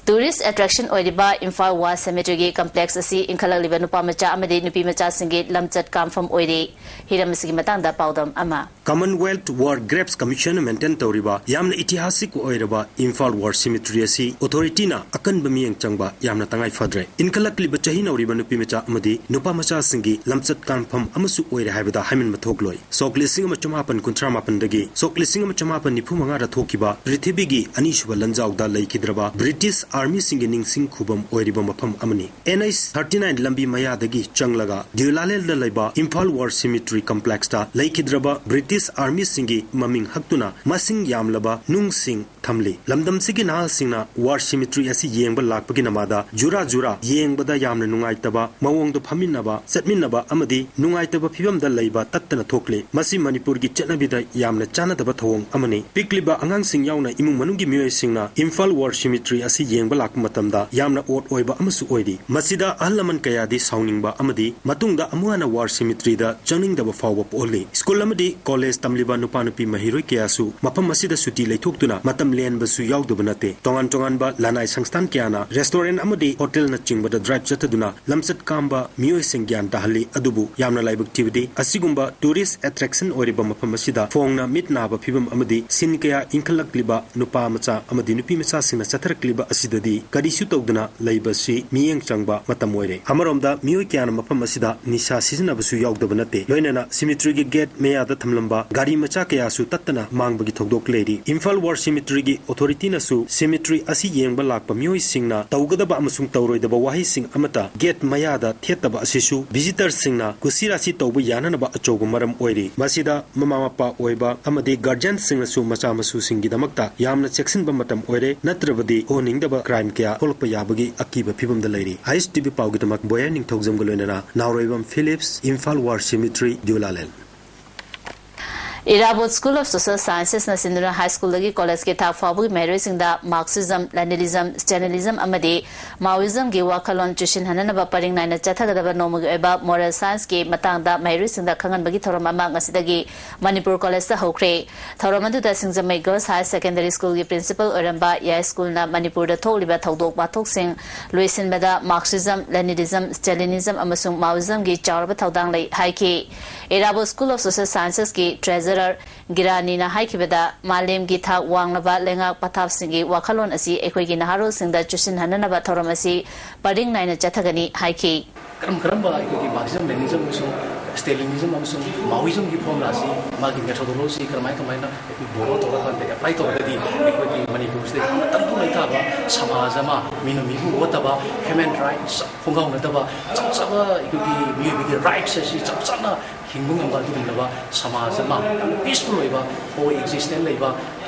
Tourist attraction ꯑꯣꯏꯔꯤꯕ ꯏꯝꯐꯥꯜ ꯋꯥ cemetery ꯒꯤ complex ꯑꯁꯤ ꯏꯟꯈꯠꯂꯛꯂꯤꯕ ꯅꯨꯄꯥ ꯃꯆꯥ ꯑꯃꯗꯤ ꯅꯨꯄꯤ ꯃꯆꯥꯁꯤꯡꯒꯤ ꯂꯝꯆꯠ ꯀꯥꯝꯐꯝ ꯑꯣꯏꯔꯤ꯫ ꯍꯤꯔꯝ ꯑꯁꯤꯒꯤ ꯃꯇꯥꯡꯗ ꯄꯥꯎꯗꯝ ꯑꯃ꯫ Commonwealth War Graves Commission maintain ꯇꯧꯔꯤꯕ ꯌꯥꯝꯅ ꯏꯇꯤꯍꯥꯁꯤꯛ ꯑꯣꯏꯔꯕ ꯏꯝꯐꯥꯜ ꯋꯥꯔ ꯁꯤꯃꯤꯇ꯭ꯔꯤ ꯑꯁꯤ ꯑꯣꯊꯣꯔꯤꯇꯤꯅ ꯑꯀꯟꯕ ꯃꯤꯠꯌꯦꯡ ꯆꯪꯕ ꯌꯥꯝꯅ ꯇꯉꯥꯏ ꯐꯗ꯭ꯔꯦ꯫ ꯏꯟꯈꯠꯂꯛꯂꯤꯕ ꯆꯍꯤ ꯅꯧꯔꯤꯕ ꯅꯨꯄꯤ ꯃꯆꯥ ꯑꯃꯗꯤ ꯅꯨꯄꯥ ꯃꯆꯥꯁꯤꯡꯒꯤ ꯂꯝꯆꯠ ꯀꯥꯟꯐꯝ ꯑꯃꯁꯨ ꯑꯣꯏꯔꯦ ꯍꯥꯏꯕꯗ ꯍꯥꯏꯃꯟꯕ ꯊꯣꯛꯂꯣꯏ꯫ ꯁꯣꯛ ꯂꯤꯁꯤꯡ ꯑꯃ ꯆꯃꯥꯄꯟ ꯀꯨꯟꯊ꯭ꯔꯥ ꯃꯥꯄꯟꯗꯒꯤ ꯁꯣꯛ ꯂꯤꯁꯤꯡ ꯑꯃ ꯆꯃꯥꯄꯟ ꯅꯤꯐꯨ ꯃꯉꯥꯗ ꯊꯣꯛꯈꯤꯕ ꯄ꯭ꯔꯤꯊꯤꯕꯤꯒꯤ ꯑꯅꯤꯁꯨꯕ ꯂꯥꯟꯖꯥꯎꯗ ꯂꯩꯈꯤꯗ꯭ꯔꯕ ꯕ꯭ꯔꯤꯇꯤꯁ ꯑꯥꯔꯃꯤꯁꯤꯡꯒꯤ ꯅꯤꯡꯁꯤꯡ ꯈꯨꯕꯝ ꯑꯣꯏꯔꯤꯕ ꯃꯐꯝ ꯑꯃꯅꯤ꯫ ꯑꯦꯟ ꯑꯩꯆ ꯊꯥꯔꯇꯤ ꯅꯥꯏꯟ ꯂꯝꯕꯤ ꯃꯌꯥꯗꯒꯤ ꯆꯪꯂꯒ ꯗ꯭ꯌꯨꯂꯥꯂꯦꯜꯗ ꯂꯩꯕ ꯏꯝꯐꯥꯜ ꯋꯥꯔ ꯁꯤꯃꯤꯇ꯭ꯔꯤ ꯀꯝꯄ꯭ꯂꯦꯛꯁꯇ ꯂꯩꯈꯤꯗ꯭ꯔꯕ ꯕ꯭ꯔꯤꯇꯤꯁ ꯑꯥꯔꯃꯤꯁꯤꯡꯒꯤ ꯃꯃꯤꯡ ꯍꯛꯇꯨꯅ ꯃꯁꯤꯡ ꯌꯥꯝꯂꯕ ꯅꯨꯡꯁꯤꯡ ꯊꯝꯂꯤ꯫ ꯂꯝꯗꯝꯁꯤꯒꯤ ꯅꯍꯥꯁꯤꯡꯅ ꯋꯥꯔ ꯁꯤꯃꯤꯇ꯭ꯔꯤ ꯑꯁꯤ ꯌꯦꯡꯕ ꯂꯥꯛꯄꯒꯤ ꯅꯃꯥꯗ ꯖꯨꯔꯥ ꯖꯨꯔꯥ ꯌꯦꯡꯕꯗ ꯌꯥꯝꯅ ꯅꯨꯡꯉꯥꯏꯇꯕ, ꯃꯑꯣꯡꯗ ꯐꯝꯃꯤꯟꯅꯕ, ꯆꯠꯃꯤꯟꯅꯕ ꯑꯃꯗꯤ ꯅꯨꯡꯉꯥꯏꯇꯕ ꯐꯤꯕꯝꯗ ꯂꯩꯕ ꯇꯠꯇꯅ ꯊꯣꯛꯂꯤ꯫ ꯃꯁꯤ ꯃꯅꯤꯄꯨꯔꯒꯤ ꯆꯠꯅꯕꯤꯗ ꯌꯥꯝꯅ ꯆꯥꯟꯅꯗꯕ ꯊꯧꯑꯣꯡ ꯑꯃꯅꯤ꯫ ꯄꯤꯛꯂꯤꯕ ꯑꯉꯥꯡꯁꯤꯡ ꯌꯥꯎꯅ ꯏꯃꯨꯡ ꯃꯅꯨꯡꯒꯤ ꯃꯤꯑꯣꯏꯁꯤꯡꯅ ꯏꯝꯐꯥꯜ ꯋꯥꯔ ꯁꯤꯃꯤꯇ꯭ꯔꯤ ꯑꯁꯤ ꯌꯦꯡꯕ ꯂꯥꯛꯄ ꯃꯇꯝꯗ ꯌꯥꯝꯅ ꯑꯣꯠ ꯑꯣꯏꯕ ꯑꯃꯁꯨ ꯑꯣꯏꯔꯤ꯫ ꯃꯁꯤꯗ ꯑꯍꯜ ꯂꯃꯟ ꯀꯌꯥꯗꯤ ꯁꯥꯎꯅꯤꯡꯕ ꯑꯃꯗꯤ ꯃꯇꯨꯡꯗ ꯑꯃꯨꯛ ꯍꯟꯅ ꯋꯥꯔ ꯁꯤꯃꯤꯇ꯭ꯔꯤꯗ ꯆꯪꯅꯤꯡꯗꯕ ꯐꯥꯎꯕ ꯄꯣꯛꯍꯜꯂꯤ꯫ ꯁ꯭ꯀꯨꯜ ꯑꯃꯗꯤ ꯀꯣꯂꯦꯖ ꯇꯝꯂꯤꯕ ꯅꯨꯄꯥ ꯅꯨꯄꯤ ꯃꯍꯩꯔꯣꯏ ꯀꯌꯥꯁꯨ ꯃꯐꯝ ꯑꯁꯤꯗ ꯁꯨꯇꯤ ꯂꯩꯊꯣꯛꯇꯨꯅ ꯃꯇꯝ ꯂꯦꯟꯕꯁꯨ ꯌꯥꯎꯗꯕ ꯅꯠꯇꯦ꯫ ꯇꯣꯉꯥꯟ ꯇꯣꯉꯥꯟꯕ ꯂꯅꯥꯏ ꯁꯪꯁꯊꯥꯟ ꯀꯌꯥꯅ ꯔꯦꯁꯇꯨꯔꯦꯟ ꯑꯃꯗꯤ ꯍꯣꯇꯦꯜꯅꯆꯤꯡꯕꯗ ꯗ꯭ꯔꯥꯏꯚ ꯆꯠꯊꯗꯨꯅ ꯂꯝꯆꯠ ꯀꯥꯝꯕ ꯃꯤꯑꯣꯏꯁꯤꯡ ꯒ꯭ꯌꯥꯟ ꯇꯥꯍꯜꯂꯤ꯫ ꯑꯗꯨꯕꯨ ꯌꯥꯝꯅ ꯂꯥꯏꯕꯛ ꯊꯤꯕꯗꯤ ꯑꯁꯤꯒꯨꯝꯕ ꯇꯨꯔꯤꯁ ꯑꯦꯇ꯭ꯔꯦꯛꯁꯟ ꯑꯣꯏꯔꯤꯕ ꯃꯐꯝ ꯑꯁꯤꯗ ꯐꯣꯡꯅ ꯃꯤꯠ ꯅꯥꯕ ꯐꯤꯕꯝ ꯑꯃꯗꯤ ꯁꯤꯟ ꯀꯌꯥ ꯏꯟꯈꯠꯂꯛꯂꯤꯕ ꯅꯨꯄꯥ ꯃꯆꯥ ꯑꯃꯗꯤ ꯅꯨꯄꯤ ꯃꯆꯥꯁꯤꯡꯅ ꯆꯠꯊꯔꯛꯂꯤꯕ ꯑꯁꯤꯗꯗꯤ ꯀꯔꯤꯁꯨ ꯇꯧꯗꯅ ꯂꯩꯕꯁꯤ ꯃꯤꯠꯌꯦꯡ ꯆꯪꯕ ꯃꯇꯝ ꯑꯣꯏꯔꯦ꯫ ꯑꯃꯔꯣꯝꯗ ꯃꯤꯑꯣꯏ ꯀꯌꯥꯅ ꯃꯐꯝ ꯑꯁꯤꯗ ꯅꯤꯁꯥ ꯁꯤꯖꯤꯟꯅꯕꯁꯨ ꯌꯥꯎꯗꯕ ꯅꯠꯇꯦ꯫ ꯂꯣꯏꯅꯅ ꯁꯤꯃꯤꯇ꯭ꯔꯤꯒꯤ ꯒꯦꯠ ꯃꯌꯥꯗ ꯊꯝꯂꯝꯕ ꯒꯥꯔꯤ ꯃꯆꯥ ꯀꯌꯥꯁꯨ ꯇꯠꯇꯅ ꯃꯥꯡꯕꯒꯤ ꯊꯧꯗꯣꯛ ꯂꯩꯔꯤ꯫ ꯏꯝꯐꯥꯜ ꯋꯥꯔ ꯁꯤꯃꯤꯇ꯭ꯔꯤꯒꯤ ꯑꯣꯊꯣꯔꯤꯇꯤꯅꯁꯨ ꯁꯤꯃꯤꯇ꯭ꯔꯤ ꯑꯁꯤ ꯌꯦꯡꯕ ꯂꯥꯛꯄ ꯃꯤꯑꯣꯏꯁꯤꯡꯅ ꯇꯧꯒꯗꯕ ꯑꯃꯁꯨꯡ ꯇꯧꯔꯣꯏꯗꯕ ꯋꯥꯍꯩꯁꯤꯡ ꯑꯃꯠꯇ ꯒꯦꯠ ꯃꯌꯥꯗ ꯊꯦꯠꯇꯕ ꯑꯁꯤꯁꯨ ꯚꯤꯖꯤꯇꯔꯁꯤꯡꯅ ꯀꯨꯁꯤꯔꯥꯁꯤ ꯇꯧꯕ ꯌꯥꯅꯅꯕ ꯑꯆꯧꯕ ꯃꯔꯝ ꯑꯣꯏꯔꯤ꯫ ꯃꯁꯤꯗ ꯃꯃꯥ ꯃꯄꯥ ꯑꯣꯏꯕ ꯑꯃꯗꯤ ꯒꯥꯔꯖꯤꯌꯟꯁꯤꯡꯅꯁꯨ ꯃꯆꯥ ꯃꯁꯨꯁꯤꯡꯒꯤꯗꯃꯛꯇ ꯌꯥꯝꯅ ꯆꯦꯛꯁꯤꯟꯕ ꯃꯇꯝ ꯑꯣꯏꯔꯦ, ꯅꯠꯇ꯭ꯔꯕꯗꯤ ꯑꯣꯟꯅꯤꯡꯗꯕ ꯀ꯭ꯔꯥꯏꯝ ꯀꯌꯥ ꯊꯣꯛꯂꯛꯄ ꯌꯥꯕꯒꯤ ꯑꯀꯤꯕ ꯐꯤꯕꯝꯗ ꯂꯩꯔꯤ꯫ ꯑꯥꯏ ꯑꯦꯁ ꯇꯤ ꯚꯤ ꯄꯥꯎꯒꯤꯗꯃꯛ ꯕꯣꯌꯔ ꯅꯤꯡꯊꯧꯖꯝꯒ ꯂꯣꯏꯅꯅ Naoreibam Philips, Imphal war cemetery, ꯗ꯭ꯌꯨꯂꯥꯂꯦꯟ꯫ Irabot School of Social Sciences ꯅ ꯁꯤꯟꯗꯨꯅ ꯍꯥꯏ ꯁ꯭ꯀꯨꯜꯗꯒꯤ ꯀꯣꯂꯦꯖꯀꯤ ꯊꯥꯛ ꯐꯥꯎꯕꯒꯤ ꯃꯍꯩꯔꯣꯏꯁꯤꯡꯗ ꯃꯥꯔꯛꯁꯤꯖꯝ, ꯂꯦꯅꯤꯅꯤꯖꯝ, ꯁ꯭ꯇꯦꯂꯤꯅꯤꯖꯝ ꯑꯃꯗꯤ ꯃꯥꯑꯣꯏꯖꯝꯒꯤ ꯋꯥꯈꯜꯂꯣꯟ ꯆꯨꯁꯤꯟꯍꯟꯅꯅꯕ ꯄꯔꯤꯡ ꯅꯥꯏꯅ ꯆꯠꯊꯒꯗꯕ ꯅꯣꯡꯃꯒꯤ ꯑꯣꯏꯕ ꯃꯣꯔꯦꯜ ꯁꯥꯏꯟꯁꯀꯤ ꯃꯇꯥꯡꯗ ꯃꯍꯩꯔꯣꯏꯁꯤꯡꯗ ꯈꯪꯍꯟꯕꯒꯤ ꯊꯧꯔꯝ ꯑꯃ ꯉꯁꯤꯗꯒꯤ ꯃꯅꯤꯄꯨꯔ ꯀꯣꯂꯦꯖꯇ ꯍꯧꯈ꯭ꯔꯦ꯫ ꯊꯧꯔꯝ ꯑꯗꯨꯗ ꯁꯤꯡꯖꯃꯩ ꯒꯔꯜꯁ ꯍꯥꯌꯔ ꯁꯦꯀꯦꯟꯗꯔꯤ ꯁ꯭ꯀꯨꯜꯒꯤ ꯄ꯭ꯔꯤꯟꯁꯤꯄꯜ ꯑꯣꯏꯔꯝꯕ ꯌꯥꯏ ꯁ꯭ꯀꯨꯜꯅ ꯃꯅꯤꯄꯨꯔꯗ ꯊꯣꯛꯂꯤꯕ ꯊꯧꯗꯣꯛ ꯋꯥꯊꯣꯛꯁꯤꯡ ꯂꯣꯏꯁꯤꯟꯕꯗ ꯃꯥꯔꯛꯁꯤꯖꯝ, ꯂꯦꯅꯤꯅꯤꯖꯝ, ꯁ꯭ꯇꯦꯂꯤꯅꯤꯖꯝ ꯑꯃꯁꯨꯡ ꯃꯥꯑꯣꯏꯖꯝꯒꯤ ꯆꯥꯎꯔꯕ ꯊꯧꯗꯥꯡ ꯂꯩ ꯍꯥꯏꯈꯤ꯫ ꯏꯔꯥꯕꯣꯠ School of Social Sciences ꯀꯤ ꯇ꯭ꯔꯦꯖꯔ ꯒꯤꯔꯥꯅꯤꯅ ꯍꯥꯏꯈꯤꯕꯗ, ꯃꯥꯂꯦꯝꯒꯤ ꯊꯥꯛ ꯋꯥꯡꯂꯕ ꯂꯩꯉꯥꯛ ꯄꯊꯥꯞꯁꯤꯡꯒꯤ ꯋꯥꯈꯜꯂꯣꯟ ꯑꯁꯤ ꯑꯩꯈꯣꯏꯒꯤ ꯅꯍꯥꯔꯣꯜꯁꯤꯡꯗ ꯆꯨꯁꯤꯟꯍꯟꯅꯅꯕ ꯊꯧꯔꯝ ꯑꯁꯤ ꯄꯔꯤꯡ ꯅꯥꯏꯅ ꯆꯠꯊꯒꯅꯤ ꯍꯥꯏꯈꯤ꯫ ꯀꯔꯝ ꯀꯔꯝꯕ ꯑꯩꯈꯣꯏꯒꯤ Marxism, Leninism ꯑꯃꯁꯨꯡ Stalinism ꯑꯃꯁꯨꯡ Maoismꯒꯤ formula ꯑꯁꯤ, ꯃꯥꯒꯤ methodology ꯀꯔꯝꯍꯥꯏ ꯀꯃꯥꯏꯅ ꯑꯩꯈꯣꯏ borrow ꯇꯧꯔꯀꯥꯟꯗ apply ꯇꯧꯔꯒꯗꯤ ꯑꯩꯈꯣꯏꯒꯤ ꯃꯅꯤꯄꯨꯔꯁꯤꯗ ꯌꯥꯝꯅ ꯇꯪꯗꯨ ꯂꯩꯇꯥꯕ ꯁꯃꯥꯖ ꯑꯃ, ꯃꯤꯅ ꯃꯤꯕꯨ ꯑꯣꯠꯇꯕ, human rights ꯈꯣꯡꯒꯥꯎꯅꯗꯕ, ꯆꯞ ꯆꯥꯕ ꯑꯩꯈꯣꯏꯒꯤ ꯃꯤꯑꯣꯏꯕꯒꯤ rights ꯑꯁꯤ ꯆꯞ ꯆꯥꯅ ꯍꯤꯡꯕ ꯉꯝꯕ ꯑꯗꯨꯒꯨꯝꯂꯕ ꯁꯃꯥꯖ ꯑꯃ, ꯌꯥꯝꯅ peaceful ꯑꯣꯏꯕ, co-existent ꯂꯩꯕ,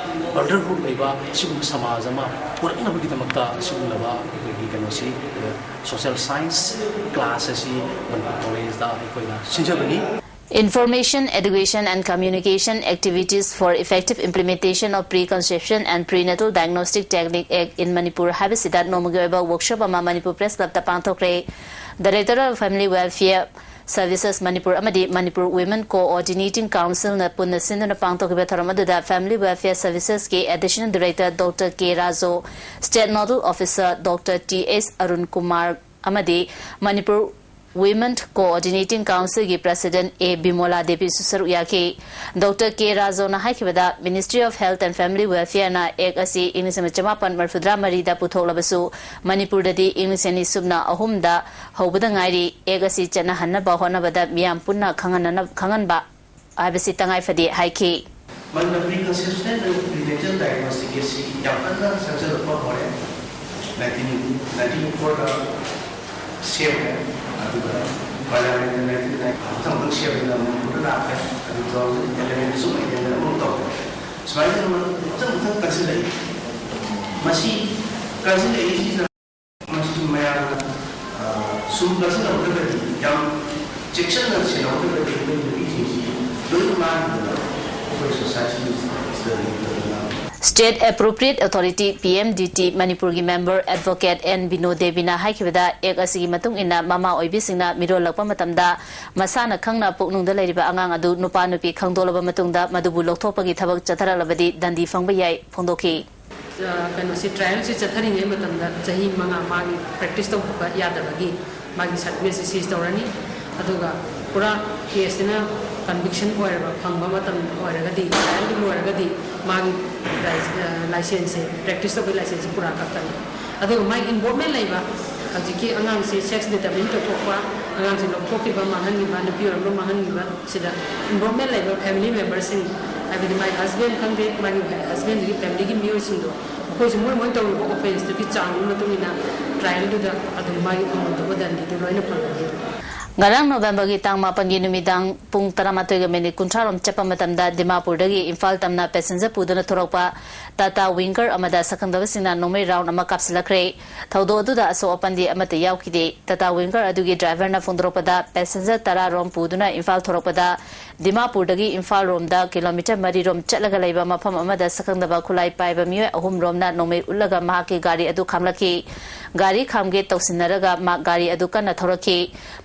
brotherhood ꯂꯩꯕ, ꯑꯁꯤꯒꯨꯝꯕ ꯁꯃꯥꯖ ꯑꯃ ꯄꯨꯔꯛꯅꯕꯒꯤꯗꯃꯛꯇ ꯑꯁꯤꯒꯨꯝꯂꯕ ꯑꯩꯈꯣꯏꯒꯤ ꯀꯩꯅꯣꯁꯤ, ꯑ, social science class ꯑꯁꯤ ꯃꯅꯤꯄꯨꯔ ꯀꯣꯂꯦꯖꯇ ꯑꯩꯈꯣꯏꯅ ꯁꯤꯟꯖꯕꯅꯤ꯫ Information, Education and Communication Activities for Effective Implementation of Preconception and Prenatal Diagnostic Technique Act in Manipur ꯍꯥꯏꯕꯁꯤꯗ ꯅꯣꯡꯃꯒꯤ ꯑꯣꯏꯕ workshop ꯑꯃ Manipur Press Clubꯇ ꯄꯥꯡꯊꯣꯛꯈ꯭ꯔꯦ꯫ Director of Family Welfare Services Manipur ꯑꯃꯗꯤ Manipur Women Coordinating Councilꯅ ꯄꯨꯟꯅ ꯁꯤꯟꯗꯨꯅ ꯄꯥꯡꯊꯣꯛꯈꯤꯕ ꯊꯧꯔꯝ ꯑꯗꯨꯗ Family Welfare Servicesꯀꯤ Additional Director Doctor K Raju, State Nodal Officer Doctor T S Arun Kumar ꯑꯃꯗꯤ Manipur Women Coordinating Councilꯒꯤ President A ꯕꯤꯃꯣꯂꯥ ꯗꯦꯕꯤꯁꯨ ꯁꯔꯨꯛ ꯌꯥꯈꯤ꯫ ꯗꯣꯛꯇꯔ ꯀꯦ ꯔꯥꯖꯧꯅ ꯍꯥꯏꯈꯤꯕꯗ, Ministry of Health and Family Welfareꯅ Act ꯑꯁꯤ ꯏꯪ ꯂꯤꯁꯤꯡ ꯑꯃ ꯆꯃꯥꯄꯟ ꯃꯔꯤꯐꯨꯇꯔꯥ ꯃꯔꯤꯗ ꯄꯨꯊꯣꯛꯂꯕꯁꯨ, ꯃꯅꯤꯄꯨꯔꯗꯗꯤ ꯏꯪ ꯂꯤꯁꯤꯡ ꯑꯅꯤ ꯁꯨꯞꯅ ꯑꯍꯨꯝꯗ ꯍꯧꯕꯗ ꯉꯥꯏꯔꯤ꯫ Act ꯑꯁꯤ ꯆꯠꯅꯍꯟꯅꯕ ꯍꯣꯠꯅꯕꯗ ꯃꯤꯌꯥꯝ ꯄꯨꯟꯅ ꯈꯪꯍꯟꯅꯅ-, ꯈꯪꯍꯟꯕ ꯍꯥꯏꯕꯁꯤ ꯇꯉꯥꯏ ꯐꯗꯦ ꯍꯥꯏꯈꯤ꯫ ꯃꯗꯨꯅ preconception and prenatal diagnostic ꯑꯁꯤ ꯌꯥꯝ ꯀꯟꯅ ꯆꯪꯁꯤꯜꯂꯛꯄ ꯍꯧꯔꯦ꯫ ꯅꯥꯏꯟꯇꯤꯟ, ꯅꯥꯏꯟꯇꯤꯟ ꯐꯣꯔꯗ ꯁꯦꯝꯃꯦ, ꯑꯗꯨꯒ Parliamentꯅ ꯅꯥꯏꯟꯇꯤꯟ ꯅꯥꯏꯟꯇꯤ ꯃꯊꯪ ꯃꯊꯪ ꯁꯦꯝꯗꯅ ꯃꯅꯤꯄꯨꯔꯗ ꯂꯥꯛꯈ꯭ꯔꯦ, ꯑꯗꯨ ꯇꯨ ꯊꯥꯎꯖꯟ ꯏꯂꯦꯚꯦꯟꯗꯁꯨ ꯑꯃꯨꯛ amendment ꯑꯃꯨꯛ ꯇꯧꯈ꯭ꯔꯦ꯫ ꯁꯨꯃꯥꯏꯅ ꯇꯧꯗꯅ ꯃꯊꯪ ꯃꯊꯪ ꯀꯟꯁꯤꯜꯂꯛꯏ꯫ ꯃꯁꯤ ꯀꯟꯁꯤꯜꯂꯛꯏꯁꯤꯅ ꯃꯁꯤ ꯃꯌꯥꯝꯅ, ꯑ, ꯁꯨꯝ ꯀꯟꯁꯤꯜꯍꯧꯗ꯭ꯔꯒꯗꯤ, ꯌꯥꯝ ꯆꯦꯛꯁꯤꯟꯅ ꯁꯦꯟꯅꯍꯧꯗ꯭ꯔꯒꯗꯤ ꯑꯩꯈꯣꯏ ꯅꯨꯄꯤꯁꯤꯡꯁꯤ ꯂꯣꯏꯅ ꯃꯥꯡꯈꯤꯗꯅ ꯑꯩꯈꯣꯏ societyꯁꯤꯗ ꯂꯩꯇꯗꯅ꯫ State Appropriate Authority, P M D T, ꯃꯅꯤꯄꯨꯔꯒꯤ member Advocate N ꯕꯤꯅꯣ ꯗꯦꯕꯤꯅ ꯍꯥꯏꯈꯤꯕꯗ, Act ꯑꯁꯤꯒꯤ ꯃꯇꯨꯡ ꯏꯟꯅ ꯃꯃꯥ ꯑꯣꯏꯕꯤꯁꯤꯡꯅ ꯃꯤꯔꯣꯜꯂꯛꯄ ꯃꯇꯝꯗ ꯃꯁꯥꯅ ꯈꯪꯅ ꯄꯨꯛꯅꯨꯡꯗ ꯂꯩꯔꯤꯕ ꯑꯉꯥꯡ ꯑꯗꯨ ꯅꯨꯄꯥ ꯅꯨꯄꯤ ꯈꯪꯗꯣꯛꯂꯕ ꯃꯇꯨꯡꯗ ꯃꯗꯨꯕꯨ ꯂꯧꯊꯣꯛꯄꯒꯤ ꯊꯕꯛ ꯆꯠꯊꯔꯛꯂꯕꯗꯤ ꯗꯟꯗꯤ ꯐꯪꯕ ꯌꯥꯏ ꯐꯣꯡꯗꯣꯛꯈꯤ꯫ ꯑ, ꯀꯩꯅꯣꯁꯤ, trialꯁꯤ ꯆꯠꯊꯔꯤꯉꯩ ꯃꯇꯝꯗ ꯆꯍꯤ ꯃꯉꯥ ꯃꯥꯒꯤ practice ꯇꯧꯕ ꯌꯥꯗꯕꯒꯤ ꯃꯥꯒꯤ certificateꯁꯤ seize ꯇꯧꯔꯅꯤ꯫ ꯑꯗꯨꯒ ꯄꯨꯔꯥ caseꯁꯤꯅ ꯀꯟꯚꯤꯛꯁꯟ ꯑꯣꯏꯔꯕ ꯐꯪꯕ ꯃꯇꯝ ꯑꯣꯏꯔꯒꯗꯤ, ꯇ꯭ꯔꯥꯏꯌꯦꯜꯗꯨ ꯂꯣꯏꯔꯒꯗꯤ ꯃꯥꯒꯤ ꯂꯥꯏꯁꯦꯟꯁꯁꯦ, ꯄ꯭ꯔꯦꯛꯇꯤꯁ ꯇꯧꯕꯒꯤ ꯂꯥꯏꯁꯦꯟꯁꯁꯦ ꯄꯨꯔꯥ ꯀꯛꯀꯅꯤ꯫ ꯑꯗꯨꯒ ꯃꯥꯒꯤ ꯏꯟꯚꯣꯜꯞꯃꯦꯟ ꯂꯩꯕ, ꯍꯧꯖꯤꯛꯀꯤ ꯑꯉꯥꯡꯁꯤ ꯁꯦꯛꯁ ꯗꯤꯇꯔꯃꯤꯟ ꯇꯧꯊꯣꯛꯄ, ꯑꯉꯥꯡꯁꯤ ꯂꯧꯊꯣꯛꯈꯤꯕ, ꯃꯥꯡꯍꯟꯈꯤꯕ, ꯅꯨꯄꯤ ꯑꯣꯏꯔꯝꯕ ꯃꯥꯡꯍꯟꯈꯤꯕ, ꯁꯤꯗ ꯏꯟꯚꯣꯜꯞꯃꯦꯟ ꯂꯩꯕ ꯐꯦꯃꯤꯂꯤ ꯃꯦꯝꯕꯔꯁꯤꯡ, ꯍꯥꯏꯕꯗꯤ ꯃꯥꯒꯤ ꯍꯁꯕꯦꯟ ꯈꯪꯗꯦ, ꯃꯥꯒꯤ ꯍꯁꯕꯦꯟꯗꯨꯒꯤ ꯐꯦꯃꯤꯂꯤꯒꯤ ꯃꯤꯑꯣꯏꯁꯤꯡꯗꯣ, ꯃꯈꯣꯏꯁꯨ ꯃꯣꯏ ꯃꯣꯏ ꯇꯧꯔꯤꯕ ꯑꯣꯐꯦꯟꯁꯇꯨꯒꯤ ꯆꯥꯡꯗꯨꯒꯤ ꯃꯇꯨꯡ ꯏꯟꯅ ꯇ꯭ꯔꯥꯏꯌꯦꯜꯗꯨꯗ ꯑꯗꯨꯝ ꯃꯥꯒꯤ ꯐꯪꯐꯝ ꯊꯣꯛꯄ ꯗꯟꯗꯤꯗꯨ ꯂꯣꯏꯅ ꯐꯪꯒꯅꯤ꯫ ꯉꯔꯥꯡ ꯅꯣꯕꯦꯝꯕꯔꯒꯤ ꯇꯥꯡ ꯃꯥꯄꯟꯒꯤ ꯅꯨꯃꯤꯗꯥꯡ ꯄꯨꯡ ꯇꯔꯥꯃꯥꯊꯣꯏꯒ ꯃꯤꯅꯤꯠ ꯀꯨꯟꯊ꯭ꯔꯥ ꯔꯣꯝ ꯆꯠꯄ ꯃꯇꯝꯗ ꯗꯤꯃꯥꯄꯨꯔꯗꯒꯤ ꯏꯝꯐꯥꯜ ꯇꯝꯅ ꯄꯦꯁꯦꯟꯖꯔ ꯄꯨꯗꯨꯅ ꯊꯣꯔꯛꯄ ꯇꯥꯇꯥ ꯋꯤꯡꯒꯔ ꯑꯃꯗ ꯁꯛꯈꯪꯗꯕꯁꯤꯡꯅ ꯅꯣꯡꯃꯩ ꯔꯥꯎꯟ ꯑꯃ ꯀꯥꯞꯁꯤꯜꯂꯛꯈ꯭ꯔꯦ꯫ ꯊꯧꯗꯣꯛ ꯑꯗꯨꯗ ꯑꯁꯣꯛ ꯑꯄꯟꯗꯤ ꯑꯃꯠꯇ ꯌꯥꯎꯈꯤꯗꯦ꯫ ꯇꯥꯇꯥ ꯋꯤꯡꯒꯔ ꯑꯗꯨꯒꯤ ꯗ꯭ꯔꯥꯏꯚꯔꯅ ꯐꯣꯡꯗꯣꯔꯛꯄꯗ, ꯄꯦꯁꯦꯟꯖꯔ ꯇꯔꯥ ꯔꯣꯝ ꯄꯨꯗꯨꯅ ꯏꯝꯐꯥꯜ ꯊꯣꯔꯛꯄꯗ ꯗꯤꯃꯥꯄꯨꯔꯗꯒꯤ ꯏꯝꯐꯥꯜ ꯔꯣꯝꯗ ꯀꯤꯂꯣꯃꯤꯇꯔ ꯃꯔꯤ ꯔꯣꯝ ꯆꯠꯂꯒ ꯂꯩꯕ ꯃꯐꯝ ꯑꯃꯗ ꯁꯛꯈꯪꯗꯕ ꯈꯨꯠꯂꯥꯏ ꯄꯥꯏꯕ ꯃꯤꯑꯣꯏ ꯑꯍꯨꯝ ꯔꯣꯝꯅ ꯅꯣꯡꯃꯩ ꯎꯠꯂꯒ ꯃꯍꯥꯛꯀꯤ ꯒꯥꯔꯤ ꯑꯗꯨ ꯈꯥꯝꯂꯛꯈꯤ꯫ ꯒꯥꯔꯤ ꯈꯥꯝꯒꯦ ꯇꯧꯁꯤꯟꯅꯔꯒ ꯃꯍꯥꯛ ꯒꯥꯔꯤ ꯑꯗꯨ ꯀꯟꯅ ꯊꯧꯔꯛꯈꯤ꯫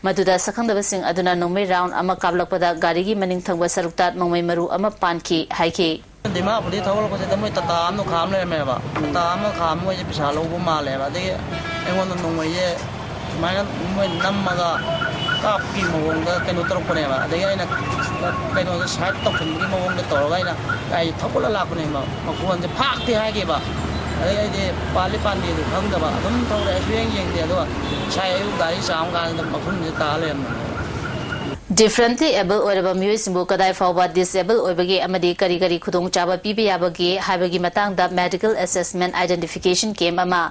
ꯃꯗꯨꯗ ꯁꯛꯈꯪꯗꯕꯁꯤꯡ ꯑꯗꯨꯅ ꯅꯣꯡꯃꯩ ꯔꯥꯎꯟ ꯑꯃ ꯀꯥꯞꯂꯛꯄꯗ ꯒꯥꯔꯤꯒꯤ ꯃꯅꯤꯡ ꯊꯪꯕ ꯁꯔꯨꯛꯇ ꯅꯣꯡꯃꯩ ꯃꯔꯨ ꯑꯃ ꯄꯥꯟꯈꯤ ꯍꯥꯏꯈꯤ꯫ ꯗꯤꯃꯥꯄꯨꯔꯗꯒꯤ ꯊꯧꯒꯠꯂꯛꯄꯁꯤꯗ ꯃꯣꯏ ꯇꯥꯇꯥ ꯑꯃ ꯈꯥꯝ ꯂꯩꯔꯝꯃꯦꯕ꯫ ꯇꯥꯇꯥ ꯑꯃ ꯈꯥꯝ ꯃꯣꯏꯁꯦ ꯄꯩꯁꯥ ꯂꯧꯕ ꯃꯥꯜꯂꯦꯕ꯫ ꯑꯗꯒꯤ ꯑꯩꯉꯣꯟꯗ ꯅꯣꯡꯃꯩꯁꯦ ꯁꯨꯃꯥꯏꯅ ꯃꯣꯏ ꯅꯝꯃꯒ ꯀꯥꯞꯄꯤ ꯃꯑꯣꯡꯗ ꯀꯩꯅꯣ ꯇꯧꯔꯛꯄꯅꯦꯕ꯫ ꯑꯗꯒꯤ ꯑꯩꯅ ꯀꯩꯅꯣꯁꯦ ꯁꯥꯏꯠ ꯇꯧꯁꯤꯟꯕꯒꯤ ꯃꯑꯣꯡꯗ ꯇꯧꯔꯒ ꯑꯩꯅ ꯒꯥꯔꯤ ꯊꯧꯒꯠꯂ ꯂꯥꯛꯄꯅꯦꯕ꯫ ꯃꯈꯣꯟꯁꯦ ꯐꯥꯛꯇꯤ ꯍꯥꯏꯈꯤꯕ꯫ ꯑꯗꯒꯤ ꯑꯩꯗꯤ ꯄꯥꯜꯂꯤ ꯄꯥꯟꯗꯦꯗꯨ ꯈꯪꯗꯕ꯫ ꯑꯗꯨꯝ ꯊꯧꯔꯛꯑꯦ, ꯁꯨꯌꯦꯡ ꯌꯦꯡꯗꯦ꯫ ꯑꯗꯨꯒ ꯉꯁꯥꯏ ꯑꯌꯨꯛ ꯒꯥꯔꯤ ꯆꯥꯝꯃ ꯀꯥꯟꯁꯤꯗ ꯃꯈꯨꯟꯁꯦ ꯇꯥ ꯂꯩꯔꯝꯃꯦ꯫ Differently able ꯑꯣꯏꯔꯕ ꯃꯤꯑꯣꯏꯁꯤꯡꯕꯨ ꯀꯗꯥꯏ ꯐꯥꯎꯕ ꯗꯤꯁꯑꯦꯕꯜ ꯑꯣꯏꯕꯒꯦ ꯑꯃꯗꯤ ꯀꯔꯤ ꯀꯔꯤ ꯈꯨꯗꯣꯡꯆꯥꯕ ꯄꯤꯕ ꯌꯥꯕꯒꯦ ꯍꯥꯏꯕꯒꯤ ꯃꯇꯥꯡꯗ medical assessment identification camp ꯑꯃ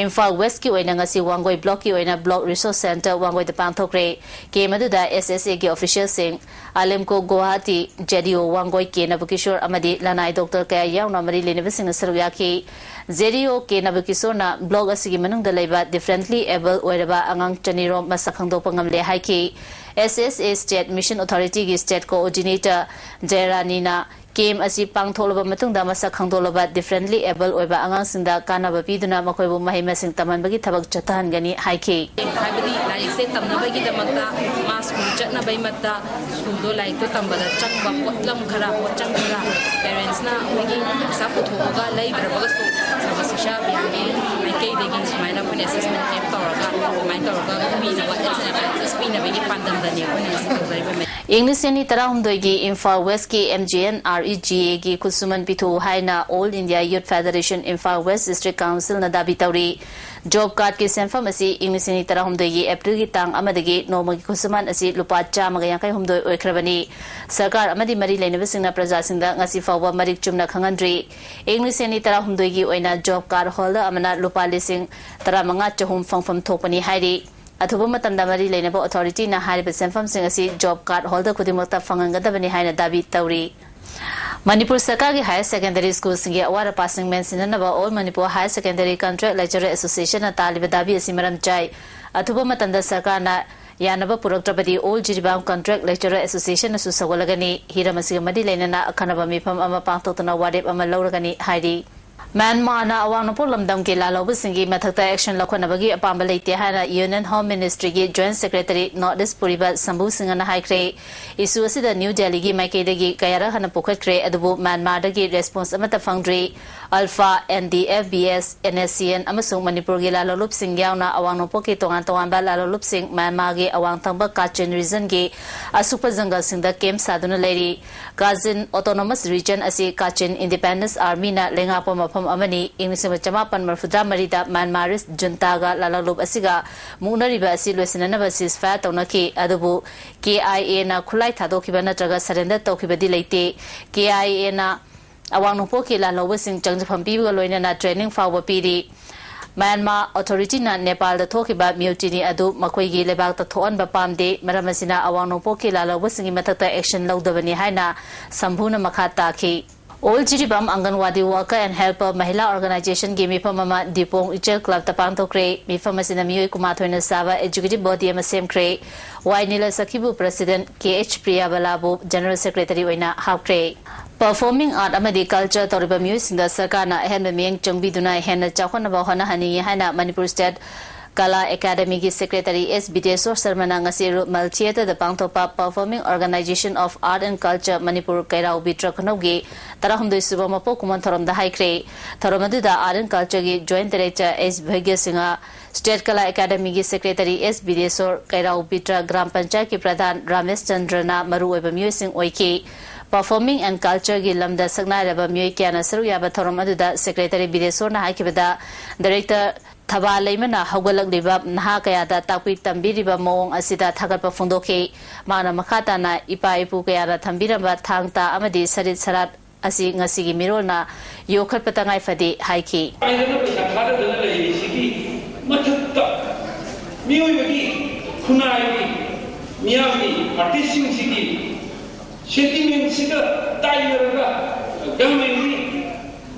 ꯏꯝꯐꯥꯜ ꯋꯦꯁꯀꯤ ꯑꯣꯏꯅ ꯉꯁꯤ ꯋꯥꯡꯒꯣꯏ ꯕ꯭ꯂꯣꯛꯀꯤ ꯑꯣꯏꯅ ꯕ꯭ꯂꯣꯛ ꯔꯤꯁꯣꯔꯁ ꯁꯦꯟꯇꯔ ꯋꯥꯡꯒꯣꯏꯗ ꯄꯥꯡꯊꯣꯛꯈ꯭ꯔꯦ꯫ ꯀꯦꯝ ꯑꯗꯨꯗ ꯑꯦꯁ ꯑꯦꯁ ꯑꯦꯒꯤ ꯑꯣꯐꯤꯁꯤꯌꯦꯜꯁꯤꯡ, ꯑꯥꯂꯦꯝꯀꯣ ꯒꯨꯋꯥꯍꯥꯇꯤ, ꯖꯦ ꯗꯤ ꯑꯣ ꯋꯥꯡꯒꯣꯏ ꯀꯦ ꯅꯕꯀꯤꯁꯣꯔ ꯑꯃꯗꯤ ꯂꯅꯥꯏ ꯗꯣꯛꯇꯔ ꯀꯌꯥ ꯌꯥꯎꯅ ꯃꯔꯤ ꯂꯩꯅꯕꯁꯤꯡꯅ ꯁꯔꯨꯛ ꯌꯥꯈꯤ꯫ ꯖꯦ ꯗꯤ ꯑꯣ ꯀꯦ ꯅꯕꯀꯤꯁꯣꯔꯅ ꯕ꯭ꯂꯣꯛ ꯑꯁꯤꯒꯤ ꯃꯅꯨꯡꯗ ꯂꯩꯕ differently able ꯑꯣꯏꯔꯕ ꯑꯉꯥꯡ ꯆꯅꯤꯔꯣꯝ ꯃꯁꯛ ꯈꯪꯗꯣꯛꯄ ꯉꯝꯂꯦ ꯍꯥꯏꯈꯤ꯫ ꯑꯦꯁ ꯑꯦꯁ ꯑꯦ State Mission Authority ꯒꯤ State Coordinator ꯖꯌꯔꯥꯅꯤꯅ ꯀꯦꯝ ꯑꯁꯤ ꯄꯥꯡꯊꯣꯛꯂꯕ ꯃꯇꯨꯡꯗ ꯃꯁꯛ ꯈꯪꯗꯣꯛꯂꯕ differently able ꯑꯣꯏꯕ ꯑꯉꯥꯡꯁꯤꯡꯗ ꯀꯥꯟꯅꯕ ꯄꯤꯗꯨꯅ ꯃꯈꯣꯏꯕꯨ ꯃꯍꯩ ꯃꯁꯤꯡ ꯇꯝꯍꯟꯕꯒꯤ ꯊꯕꯛ ꯆꯠꯊꯍꯟꯒꯅꯤ ꯍꯥꯏꯈꯤ꯫ ꯍꯥꯏꯕꯗꯤ ꯂꯥꯏꯔꯤꯛꯁꯦ ꯇꯝꯅꯕꯒꯤꯗꯃꯛꯇ ꯃꯥ ꯁ꯭ꯀꯨꯜ ꯆꯠꯅꯕꯒꯤꯃꯛꯇ ꯁ꯭ꯀꯨꯜꯗꯣ ꯂꯥꯏꯔꯤꯛꯇꯣ ꯇꯝꯕꯗ ꯆꯪꯕ ꯄꯣꯠꯂꯝ ꯈꯔ, ꯄꯣꯠꯆꯪ ꯈꯔ parents ꯅ ꯑꯩꯈꯣꯏꯒꯤ ꯄꯩꯁꯥ ꯄꯨꯊꯣꯛꯑꯒ ꯂꯩꯗ꯭ꯔꯕꯒꯁꯨ ꯁꯔꯕ ꯁꯤꯛꯁꯥ ꯑꯚꯤꯌꯥꯟꯒꯤ ꯀꯩꯗꯒꯤ ꯁꯨꯃꯥꯏꯅ ꯑꯩꯈꯣꯏꯅ ꯑꯦꯁꯦꯁꯃꯦꯟ ꯀꯦꯝꯞ ꯇꯧꯔꯒ ꯑꯗꯨꯃꯥꯏꯅ ꯇꯧꯔꯒ ꯄꯤꯅꯕ ꯑꯦꯋꯥꯔꯅꯦꯁ ꯄꯤꯅꯕꯒꯤ ꯄꯥꯟꯗꯝꯗꯅꯤ ꯑꯩꯈꯣꯏꯅ ꯉꯁꯤ ꯇꯧꯖꯔꯤꯕ ꯃꯌꯥꯝ꯫ ꯏꯪ ꯂꯤꯁꯤꯡ ꯑꯅꯤ ꯇꯔꯥꯍꯨꯝꯗꯣꯏꯒꯤ ꯏꯝꯐꯥꯜ ꯋꯦꯁꯀꯤ M G N R E G ꯑꯦꯒꯤ ꯈꯨꯠꯁꯨꯃꯟ ꯄꯤꯊꯣꯛꯎ ꯍꯥꯏꯅ all India youth federation Imphal west district ꯀꯥꯎꯟꯁꯤꯜꯅ ꯗꯥꯕꯤ ꯇꯧꯔꯤ꯫ ꯖꯣꯕ ꯀꯥꯔꯗꯀꯤ ꯁꯦꯟꯐꯝ ꯑꯁꯤ ꯏꯪ ꯂꯤꯁꯤꯡ ꯑꯅꯤ ꯇꯔꯥꯍꯨꯝꯗꯣꯏꯒꯤ ꯑꯦꯄ꯭ꯔꯤꯜꯒꯤ ꯇꯥꯡ ꯑꯃꯗꯒꯤ ꯅꯣꯡꯃꯒꯤ ꯈꯨꯠꯁꯨꯃꯟ ꯑꯁꯤ ꯂꯨꯄꯥ ꯆꯥꯝꯃꯒ ꯌꯥꯡꯈꯩ ꯍꯨꯝꯗꯣꯏ ꯑꯣꯏꯈ꯭ꯔꯕꯅꯤ꯫ ꯁꯔꯀꯥꯔ ꯑꯃꯗꯤ ꯃꯔꯤ ꯂꯩꯅꯕꯁꯤꯡꯅ ꯄ꯭ꯔꯖꯥꯁꯤꯡꯗ ꯉꯁꯤ ꯐꯥꯎꯕ ꯃꯔꯤꯛ ꯆꯨꯝꯅ ꯈꯪꯍꯟꯗ꯭ꯔꯤ꯫ ꯏꯪ ꯂꯤꯁꯤꯡ ꯑꯅꯤ ꯇꯔꯥꯍꯨꯝꯗꯣꯏꯒꯤ ꯑꯣꯏꯅ ꯖꯣꯕ ꯀꯥꯔꯗ ꯍꯣꯜꯗꯔ ꯑꯃꯅ ꯂꯨꯄꯥ ꯂꯤꯁꯤꯡ ꯇꯔꯥꯃꯉꯥ ꯆꯍꯨꯝ ꯐꯪꯐꯝ ꯊꯣꯛꯄꯅꯤ ꯍꯥꯏꯔꯤ꯫ ꯑꯊꯨꯕ ꯃꯇꯝꯗ ꯃꯔꯤ ꯂꯩꯅꯕ ꯑꯣꯊꯣꯔꯤꯇꯤꯅ ꯍꯥꯏꯔꯤꯕ ꯁꯦꯟꯐꯝꯁꯤꯡ ꯑꯁꯤ ꯖꯣꯕ ꯀꯥꯔꯗ ꯍꯣꯜꯗꯔ ꯈꯨꯗꯤꯡꯃꯛꯇ ꯐꯪꯍꯟꯒꯗꯕꯅꯤ ꯍꯥꯏꯅ ꯗꯥꯕꯤ ꯇꯧꯔꯤ꯫ ꯃꯅꯤꯄꯨꯔ ꯁꯔꯀꯥꯔꯒꯤ ꯍꯥꯌꯔ ꯁꯦꯀꯦꯟꯗꯔꯤ ꯁ꯭ꯀꯨꯜꯁꯤꯡꯒꯤ ꯑꯋꯥꯠ ꯑꯄꯥꯁꯤꯡ ꯃꯦꯟꯁꯤꯟꯅꯅꯕ all Manipur higher secondary contract lecturer ꯑꯦꯁꯣꯁꯤꯌꯦꯁꯟꯅ ꯇꯥꯜꯂꯤꯕ ꯗꯥꯕꯤ ꯑꯁꯤ ꯃꯔꯝ ꯆꯥꯏ꯫ ꯑꯊꯨꯕ ꯃꯇꯝꯗ ꯁꯔꯀꯥꯔꯅ ꯌꯥꯅꯕ ꯄꯨꯔꯛꯇ꯭ꯔꯕꯗꯤ ꯑꯣꯜ ꯖꯤꯔꯤꯕꯥꯝ ꯀꯟꯇ꯭ꯔꯦꯛ ꯂꯦꯛꯆꯔꯔ ꯑꯦꯁꯣꯁꯤꯌꯦꯁꯟꯅꯁꯨ ꯁꯧꯒꯠꯂꯒꯅꯤ꯫ ꯍꯤꯔꯝ ꯑꯁꯤꯒ ꯃꯔꯤ ꯂꯩꯅꯅ ꯑꯈꯟꯅꯕ ꯃꯤꯐꯝ ꯑꯃ ꯄꯥꯡꯊꯣꯛꯇꯨꯅ ꯋꯥꯔꯦꯞ ꯑꯃ ꯂꯧꯔꯒꯅꯤ ꯍꯥꯏꯔꯤ꯫ ꯃ꯭ꯌꯥꯟꯃꯥꯔꯅ ꯑꯋꯥꯡ ꯅꯣꯡꯄꯣꯛ ꯂꯝꯗꯝꯒꯤ ꯂꯥꯜꯍꯧꯕꯁꯤꯡꯒꯤ ꯃꯊꯛꯇ ꯑꯦꯛꯁꯟ ꯂꯧꯈꯠꯅꯕꯒꯤ ꯑꯄꯥꯝꯕ ꯂꯩꯇꯦ ꯍꯥꯏꯅ ꯌꯨꯅꯤꯌꯟ ꯍꯣꯝ ꯃꯤꯅꯤꯁꯇ꯭ꯔꯤꯒꯤ ꯖꯣꯏꯟꯠ ꯁꯦꯀ꯭ꯔꯦꯇꯔꯤ ꯅꯣꯔꯠ ꯏꯁ ꯄꯨꯔꯤꯕ ꯁꯝꯚꯨ ꯁꯤꯡꯍꯅ ꯍꯥꯏꯈ꯭ꯔꯦ꯫ ꯏꯁꯨ ꯑꯁꯤꯗ ꯅ꯭ꯌꯨ ꯗꯦꯜꯂꯤꯒꯤ ꯃꯥꯏꯀꯩꯗꯒꯤ ꯀꯌꯥꯔꯛ ꯍꯟꯅ ꯄꯨꯈꯠꯈ꯭ꯔꯦ, ꯑꯗꯨꯕꯨ ꯃ꯭ꯌꯥꯟꯃꯥꯔꯗꯒꯤ ꯔꯦꯁꯄꯣꯟꯁ ꯑꯃꯠꯇ ꯐꯪꯗ꯭ꯔꯤ꯫ ULFA, N D F B S, N S C N ꯑꯃꯁꯨꯡ ꯃꯅꯤꯄꯨꯔꯒꯤ ꯂꯥꯜꯍꯧꯂꯨꯞꯁꯤꯡ ꯌꯥꯎꯅ ꯑꯋꯥꯡ ꯅꯣꯡꯄꯣꯛꯀꯤ ꯇꯣꯉꯥꯟ ꯇꯣꯉꯥꯟꯕ ꯂꯥꯜꯍꯧꯂꯨꯞꯁꯤꯡ ꯃ꯭ꯌꯥꯟꯃꯥꯔꯒꯤ ꯑꯋꯥꯡ ꯊꯪꯕ ꯀꯥꯆꯤꯟ ꯔꯤꯖꯟꯒꯤ ꯑꯁꯨꯛꯄ ꯖꯪꯒꯜꯁꯤꯡꯗ ꯀꯦꯝꯞ ꯁꯥꯗꯨꯅ ꯂꯩꯔꯤ꯫ ꯀꯥꯆꯤꯟ ꯑꯣꯇꯣꯅꯣꯃꯁ ꯔꯤꯖꯟ ꯑꯁꯤ ꯀꯥꯆꯤꯟ ꯏꯟꯗꯤꯄꯦꯟꯗꯦꯟꯁ ꯑꯥꯔꯃꯤꯅ ꯂꯩꯉꯥꯛꯄ ꯃꯐꯝ ꯑꯃꯅꯤ꯫ ꯏꯪ ꯂꯤꯁꯤꯡ ꯑꯃ ꯆꯃꯥꯄꯟ ꯃꯔꯤꯐꯨꯇꯔꯥ ꯃꯔꯤꯗ ꯃ꯭ꯌꯥꯟꯃꯥꯔꯤꯁ ꯖꯨꯟꯇꯥꯒ ꯂꯥꯜꯍꯧꯂꯨꯞ ꯑꯁꯤꯒ ꯃꯨꯛꯅꯔꯤꯕ ꯑꯁꯤ ꯂꯣꯏꯁꯤꯟꯅꯅꯕ ceasefire ꯇꯧꯅꯈꯤ, ꯑꯗꯨꯕꯨ ꯀꯦ ꯑꯥꯏ ꯑꯦꯅ ꯈꯨꯠꯂꯥꯏ ꯊꯥꯗꯣꯛꯈꯤꯕ ꯅꯠꯇ꯭ꯔꯒ surrender ꯇꯧꯈꯤꯕꯗꯤ ꯂꯩꯇꯦ꯫ ꯀꯦ ꯑꯥꯏ ꯑꯦꯅ ꯑꯋꯥꯡ ꯅꯣꯡꯄꯣꯛꯀꯤ ꯂꯥꯜꯍꯧꯕꯁꯤꯡ ꯆꯪꯖꯐꯝ ꯄꯤꯕꯒ ꯂꯣꯏꯅꯅ training ꯐꯥꯎꯕ ꯄꯤꯔꯤ꯫ ꯃ꯭ꯌꯥꯟꯃꯥꯔ ꯑꯣꯊꯣꯔꯤꯇꯤꯅ ꯅꯦꯄꯥꯜꯗ ꯊꯣꯛꯈꯤꯕ mutiny ꯑꯗꯨ ꯃꯈꯣꯏꯒꯤ ꯂꯩꯕꯥꯛꯇ ꯊꯣꯛꯍꯟꯕ ꯄꯥꯝꯗꯦ, ꯃꯔꯝ ꯑꯁꯤꯅ ꯑꯋꯥꯡ ꯅꯣꯡꯄꯣꯛꯀꯤ ꯂꯥꯜꯍꯧꯕꯁꯤꯡꯒꯤ ꯃꯊꯛꯇ action ꯂꯧꯗꯕꯅꯤ ꯍꯥꯏꯅ ꯁꯝꯚꯨꯅ ꯃꯈꯥ ꯇꯥꯈꯤ꯫ All Jiribam anganwadi worker and helper Mahila organization ꯒꯤ ꯃꯤꯐꯝ ꯑꯃ ꯗꯤꯄꯣꯡ ꯏꯆꯦꯜ ꯀ꯭ꯂꯕꯇ ꯄꯥꯡꯊꯣꯛꯈ꯭ꯔꯦ꯫ ꯃꯤꯐꯝ ꯑꯁꯤꯅ ꯃꯤꯑꯣꯏ ꯀꯨꯟꯃꯥꯊꯣꯏꯅ ꯁꯥꯕ executive body ꯑꯃ ꯁꯦꯝꯈ꯭ꯔꯦ꯫ ꯋꯥꯏ ꯅꯤꯂ ꯁꯈꯤꯕꯨ president, ꯀꯦ ꯑꯩꯆ ꯄ꯭ꯔꯤꯌꯥꯕꯂꯥꯕꯨ general secretary ꯑꯣꯏꯅ ꯍꯥꯞꯈ꯭ꯔꯦ꯫ Performing art ꯑꯃꯗꯤ culture ꯇꯧꯔꯤꯕ ꯃꯤꯑꯣꯏꯁꯤꯡꯗ ꯁꯔꯀꯥꯔꯅ ꯑꯍꯦꯟꯕ ꯃꯤꯠꯌꯦꯡ ꯆꯪꯕꯤꯗꯨꯅ ꯍꯦꯟꯅ ꯆꯥꯎꯈꯠꯅꯕ ꯍꯣꯠꯅꯍꯟꯅꯤꯡꯏ ꯍꯥꯏꯅ ꯃꯅꯤꯄꯨꯔ state ꯀꯂꯥ ꯑꯦꯀꯥꯗꯃꯤꯒꯤ ꯁꯦꯀ꯭ꯔꯦꯇꯔꯤ ꯑꯦꯁ ꯕꯤꯗꯦꯁꯣꯔ ꯁꯔꯃꯅ ꯉꯁꯤ ꯔꯨꯠꯃꯜ ꯊꯤꯌꯦꯇꯔꯗ ꯄꯥꯡꯊꯣꯛꯄ Performing Organization of Art and Culture Manipur ꯀꯩꯔꯥꯎꯕꯤ ꯇ꯭ꯔꯛ ꯈꯨꯅꯧꯒꯤ ꯇꯔꯥꯍꯨꯝꯗꯣꯏ ꯁꯨꯕ ꯃꯄꯣꯛ ꯀꯨꯝꯑꯣꯟ ꯊꯧꯔꯝꯗ ꯍꯥꯏꯈ꯭ꯔꯦ꯫ ꯊꯧꯔꯝ ꯑꯗꯨꯗ Art and Cultureꯒꯤ Joint Director S ꯚꯥꯒ꯭ꯌ Singh, State ꯀꯂꯥ ꯑꯦꯀꯥꯗꯃꯤꯒꯤ ꯁꯦꯀ꯭ꯔꯦꯇꯔꯤ ꯑꯦꯁ ꯕꯤꯗꯦꯁꯣꯔ, ꯀꯩꯔꯥꯎ ꯕꯤꯇ꯭ꯔ ꯒ꯭ꯔꯥꯝ ꯄꯟꯆꯥꯌꯠꯀꯤ ꯄ꯭ꯔꯙꯥꯟ ꯔꯥꯃꯦꯁ ꯆꯟꯗ꯭ꯔꯅ ꯃꯔꯨꯑꯣꯏꯕ ꯃꯤꯑꯣꯏꯁꯤꯡ ꯑꯣꯏꯈꯤ꯫ Performing and Cultureꯒꯤ ꯂꯝꯗ ꯁꯛꯅꯥꯏꯔꯕ ꯃꯤꯑꯣꯏ ꯀꯌꯥꯅ ꯁꯔꯨꯛ ꯌꯥꯕ ꯊꯧꯔꯝ ꯑꯗꯨꯗ ꯁꯦꯀ꯭ꯔꯦꯇꯔꯤ ꯕꯤꯗꯦꯁꯣꯔꯅ ꯍꯥꯏꯈꯤꯕꯗ, ꯗꯥꯏꯔꯦꯛꯇꯔ ꯊꯕꯥ ꯂꯩꯃꯅ ꯍꯧꯒꯠꯂꯛꯂꯤꯕ ꯅꯍꯥ ꯀꯌꯥꯗ ꯇꯥꯛꯄꯤ ꯇꯝꯕꯤꯔꯤꯕ ꯃꯑꯣꯡ ꯑꯁꯤꯗ ꯊꯥꯒꯠꯄ ꯐꯣꯡꯗꯣꯛꯈꯤ꯫ ꯃꯍꯥꯛꯅ ꯃꯈꯥ ꯇꯥꯅ ꯏꯄꯥ ꯏꯄꯨ ꯀꯌꯥꯅ ꯊꯝꯕꯤꯔꯝꯕ ꯊꯥꯡ ꯇꯥ ꯑꯃꯗꯤ ꯁꯔꯤꯠ ꯁꯔꯥꯠ ꯑꯁꯤ ꯉꯁꯤꯒꯤ ꯃꯤꯔꯣꯜꯅ ꯌꯣꯛꯈꯠꯄ ꯇꯉꯥꯏ ꯐꯗꯦ ꯍꯥꯏꯈꯤ꯫ ꯄꯥꯏꯗꯅ ꯄꯩꯁꯥ ꯊꯥꯗꯗꯅ ꯂꯩꯔꯤꯁꯤꯒꯤ ꯃꯊꯛꯇ ꯃꯤꯑꯣꯏꯕꯒꯤ ꯈꯨꯟꯅꯥꯏꯒꯤ ꯃꯤꯌꯥꯝꯒꯤ ꯑꯥꯔꯇꯤꯁꯁꯤꯡꯁꯤꯒꯤ ꯁꯦꯟꯇꯤꯃꯦꯟꯁꯤꯒ ꯇꯥꯏꯅꯔꯒ ꯒꯃꯦꯟꯒꯤ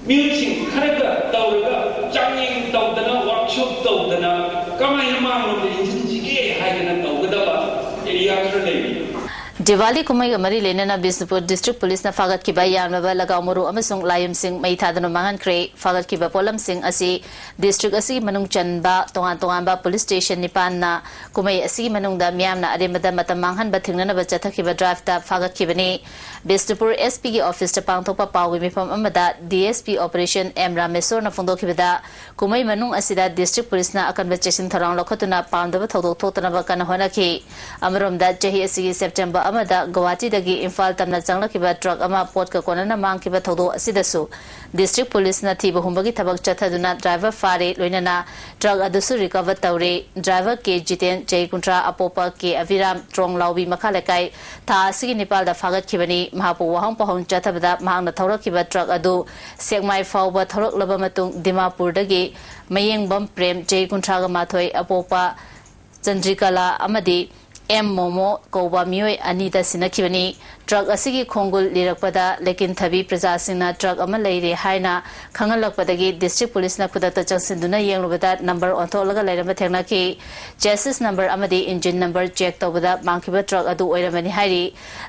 ꯃꯤꯑꯣꯏꯁꯤꯡ ꯈꯔꯒ ꯇꯧꯔꯒ ꯆꯥꯡꯌꯦꯡ ꯇꯧꯗꯅ ꯋꯥꯛꯁꯣꯞ ꯇꯧꯗꯅ ꯀꯃꯥꯏꯅ ꯃꯥꯡꯂꯣꯝꯗ ꯏꯟꯁꯤꯟꯁꯤꯒꯦ ꯍꯥꯏꯗꯅ ꯇꯧꯒꯗꯕ ꯑꯦꯔꯤꯌꯥ ꯈꯔ ꯂꯩꯔꯤ꯫ ꯗꯤꯋꯥꯂꯤ ꯀꯨꯝꯍꯩꯒ ꯃꯔꯤ ꯂꯩꯅꯅ ꯕꯤꯁꯅꯨꯄꯨꯔ ꯗꯤꯁꯇ꯭ꯔꯤꯛ ꯄꯨꯂꯤꯁꯅ ꯐꯥꯒꯠꯈꯤꯕ ꯌꯥꯝꯂꯕ ꯂꯒꯥꯎ ꯃꯔꯨ ꯑꯃꯁꯨꯡ ꯂꯥꯏꯌꯨꯝꯁꯤꯡ ꯃꯩ ꯊꯥꯗꯨꯅ ꯃꯥꯡꯍꯟꯈ꯭ꯔꯦ꯫ ꯐꯥꯒꯠꯈꯤꯕ ꯄꯣꯠꯂꯝꯁꯤꯡ ꯑꯁꯤ ꯗꯤꯁꯇ꯭ꯔꯤꯛ ꯑꯁꯤꯒꯤ ꯃꯅꯨꯡ ꯆꯟꯕ ꯇꯣꯉꯥꯟ ꯇꯣꯉꯥꯟꯕ ꯄꯨꯂꯤꯁ ꯁ꯭ꯇꯦꯁꯟ ꯅꯤꯄꯥꯟꯅ ꯀꯨꯝꯍꯩ ꯑꯁꯤꯒꯤ ꯃꯅꯨꯡꯗ ꯃꯤꯌꯥꯝꯅ ꯑꯔꯦꯝꯕꯗ ꯃꯇꯝ ꯃꯥꯡꯍꯟꯕ ꯊꯤꯡꯅꯅꯕ ꯆꯠꯊꯈꯤꯕ ꯗ꯭ꯔꯥꯏꯚꯇ ꯐꯥꯒꯠꯈꯤꯕꯅꯤ꯫ ꯕꯤꯁꯅꯨꯄꯨꯔ ꯑꯦꯁ ꯄꯤꯒꯤ ꯑꯣꯐꯤꯁꯇ ꯄꯥꯡꯊꯣꯛꯄ ꯄꯥꯎꯒꯤ ꯃꯤꯐꯝ ꯑꯃꯗ D S P operation M ꯔꯥꯃꯦꯁꯣꯔꯅ ꯐꯣꯡꯗꯣꯛꯈꯤꯕꯗ, ꯀꯨꯝꯍꯩ ꯃꯅꯨꯡ ꯑꯁꯤꯗ ꯗꯤꯁꯇ꯭ꯔꯤꯛ ꯄꯨꯂꯤꯁꯅ ꯑꯀꯟꯕ ꯆꯦꯛꯁꯤꯟ ꯊꯧꯔꯥꯡ ꯂꯧꯈꯠꯇꯨꯅ ꯄꯥꯝꯗꯕ ꯊꯧꯗꯣꯛ ꯊꯣꯛꯇꯅꯕ ꯀꯟꯅ ꯍꯣꯠꯅꯈꯤ꯫ ꯑꯃꯔꯣꯝꯗ, ꯆꯍꯤ ꯑꯁꯤꯒꯤ ꯁꯦꯞꯇꯦꯝꯕꯔ ꯑꯃꯗ ꯒꯧꯍꯥꯇꯤꯗꯒꯤ ꯏꯝꯐꯥꯜ ꯇꯝꯅ ꯆꯪꯂꯛꯈꯤꯕ ꯇ꯭ꯔꯛ ꯑꯃ ꯄꯣꯠꯀ ꯀꯣꯟꯅꯅ ꯃꯥꯡꯈꯤꯕ ꯊꯧꯗꯣꯛ ꯑꯁꯤꯗꯁꯨ ꯗꯤꯁꯇ꯭ꯔꯤꯛ ꯄꯨꯂꯤꯁꯅ ꯊꯤꯕ ꯍꯨꯝꯕꯒꯤ ꯊꯕꯛ ꯆꯠꯊꯗꯨꯅ ꯗ꯭ꯔꯥꯏꯚꯔ ꯐꯥꯔꯦ, ꯂꯣꯏꯅꯅ ꯇ꯭ꯔꯛ ꯑꯗꯨꯁꯨ ꯔꯤꯀꯚꯔ ꯇꯧꯔꯦ꯫ ꯗ꯭ꯔꯥꯏꯚꯔ ꯀꯦ ꯖꯤꯇꯦꯟ, ꯆꯍꯤ ꯀꯨꯟꯊ꯭ꯔꯥ, ꯑꯄꯣꯛꯄ ꯀꯦ ꯑꯚꯤꯔꯥꯝ, ꯇ꯭ꯔꯣꯡ ꯂꯥꯎꯕꯤ ꯃꯈꯥ ꯂꯩꯀꯥꯏ, ꯊꯥ ꯑꯁꯤꯒꯤ ꯅꯤꯄꯥꯜꯗ ꯐꯥꯒꯠꯈꯤꯕꯅꯤ꯫ ꯃꯍꯥꯛꯄꯨ ꯋꯥꯍꯪ ꯄꯥꯎꯍꯪ ꯆꯠꯊꯕꯗ ꯃꯍꯥꯛꯅ ꯊꯧꯔꯛꯈꯤꯕ ꯇ꯭ꯔꯛ ꯑꯗꯨ ꯁꯦꯛꯃꯥꯏ ꯐꯥꯎꯕ ꯊꯧꯔꯛꯂꯕ ꯃꯇꯨꯡ ꯗꯤꯃꯥꯄꯨꯔꯗꯒꯤ ꯃꯌꯦꯡꯕꯝ ꯄ꯭ꯔꯦꯝ, ꯆꯍꯤ ꯀꯨꯟꯊ꯭ꯔꯥꯒ ꯃꯥꯊꯣꯏ, ꯑꯄꯣꯛꯄ ꯆꯟꯗ꯭ꯔꯤꯀꯂꯥ ꯑꯃꯗꯤ ꯑꯦꯝ ꯃꯣꯃꯣ ꯀꯧꯕ ꯃꯤꯑꯣꯏ ꯑꯅꯤꯗ ꯁꯤꯟꯅꯈꯤꯕꯅꯤ꯫ ꯇ꯭ꯔꯛ ꯑꯁꯤꯒꯤ ꯈꯣꯡꯒꯨꯜ ꯂꯤꯔꯛꯄꯗ ꯂꯩꯀꯤꯟꯊꯕꯤ ꯄ꯭ꯔꯖꯥꯁꯤꯡꯅ ꯇ꯭ꯔꯛ ꯑꯃ ꯂꯩꯔꯦ ꯍꯥꯏꯅ ꯈꯪꯍꯜꯂꯛꯄꯗꯒꯤ ꯗꯤꯁꯇ꯭ꯔꯤꯛ ꯄꯨꯂꯤꯁꯅ ꯈꯨꯗꯛꯇ ꯆꯪꯁꯤꯟꯗꯨꯅ ꯌꯦꯡꯂꯨꯕꯗ ꯅꯝꯕꯔ ꯑꯣꯟꯊꯣꯛꯂꯒ ꯂꯩꯔꯝꯕ ꯊꯦꯡꯅꯈꯤ꯫ ꯆꯦꯁꯤꯁ ꯅꯝꯕꯔ ꯑꯃꯗꯤ ꯏꯟꯖꯤꯟ ꯅꯝꯕꯔ ꯆꯦꯛ ꯇꯧꯕꯗ ꯃꯥꯡꯈꯤꯕ ꯇ꯭ꯔꯛ ꯑꯗꯨ ꯑꯣꯏꯔꯝꯕꯅꯤ ꯍꯥꯏꯔꯤ꯫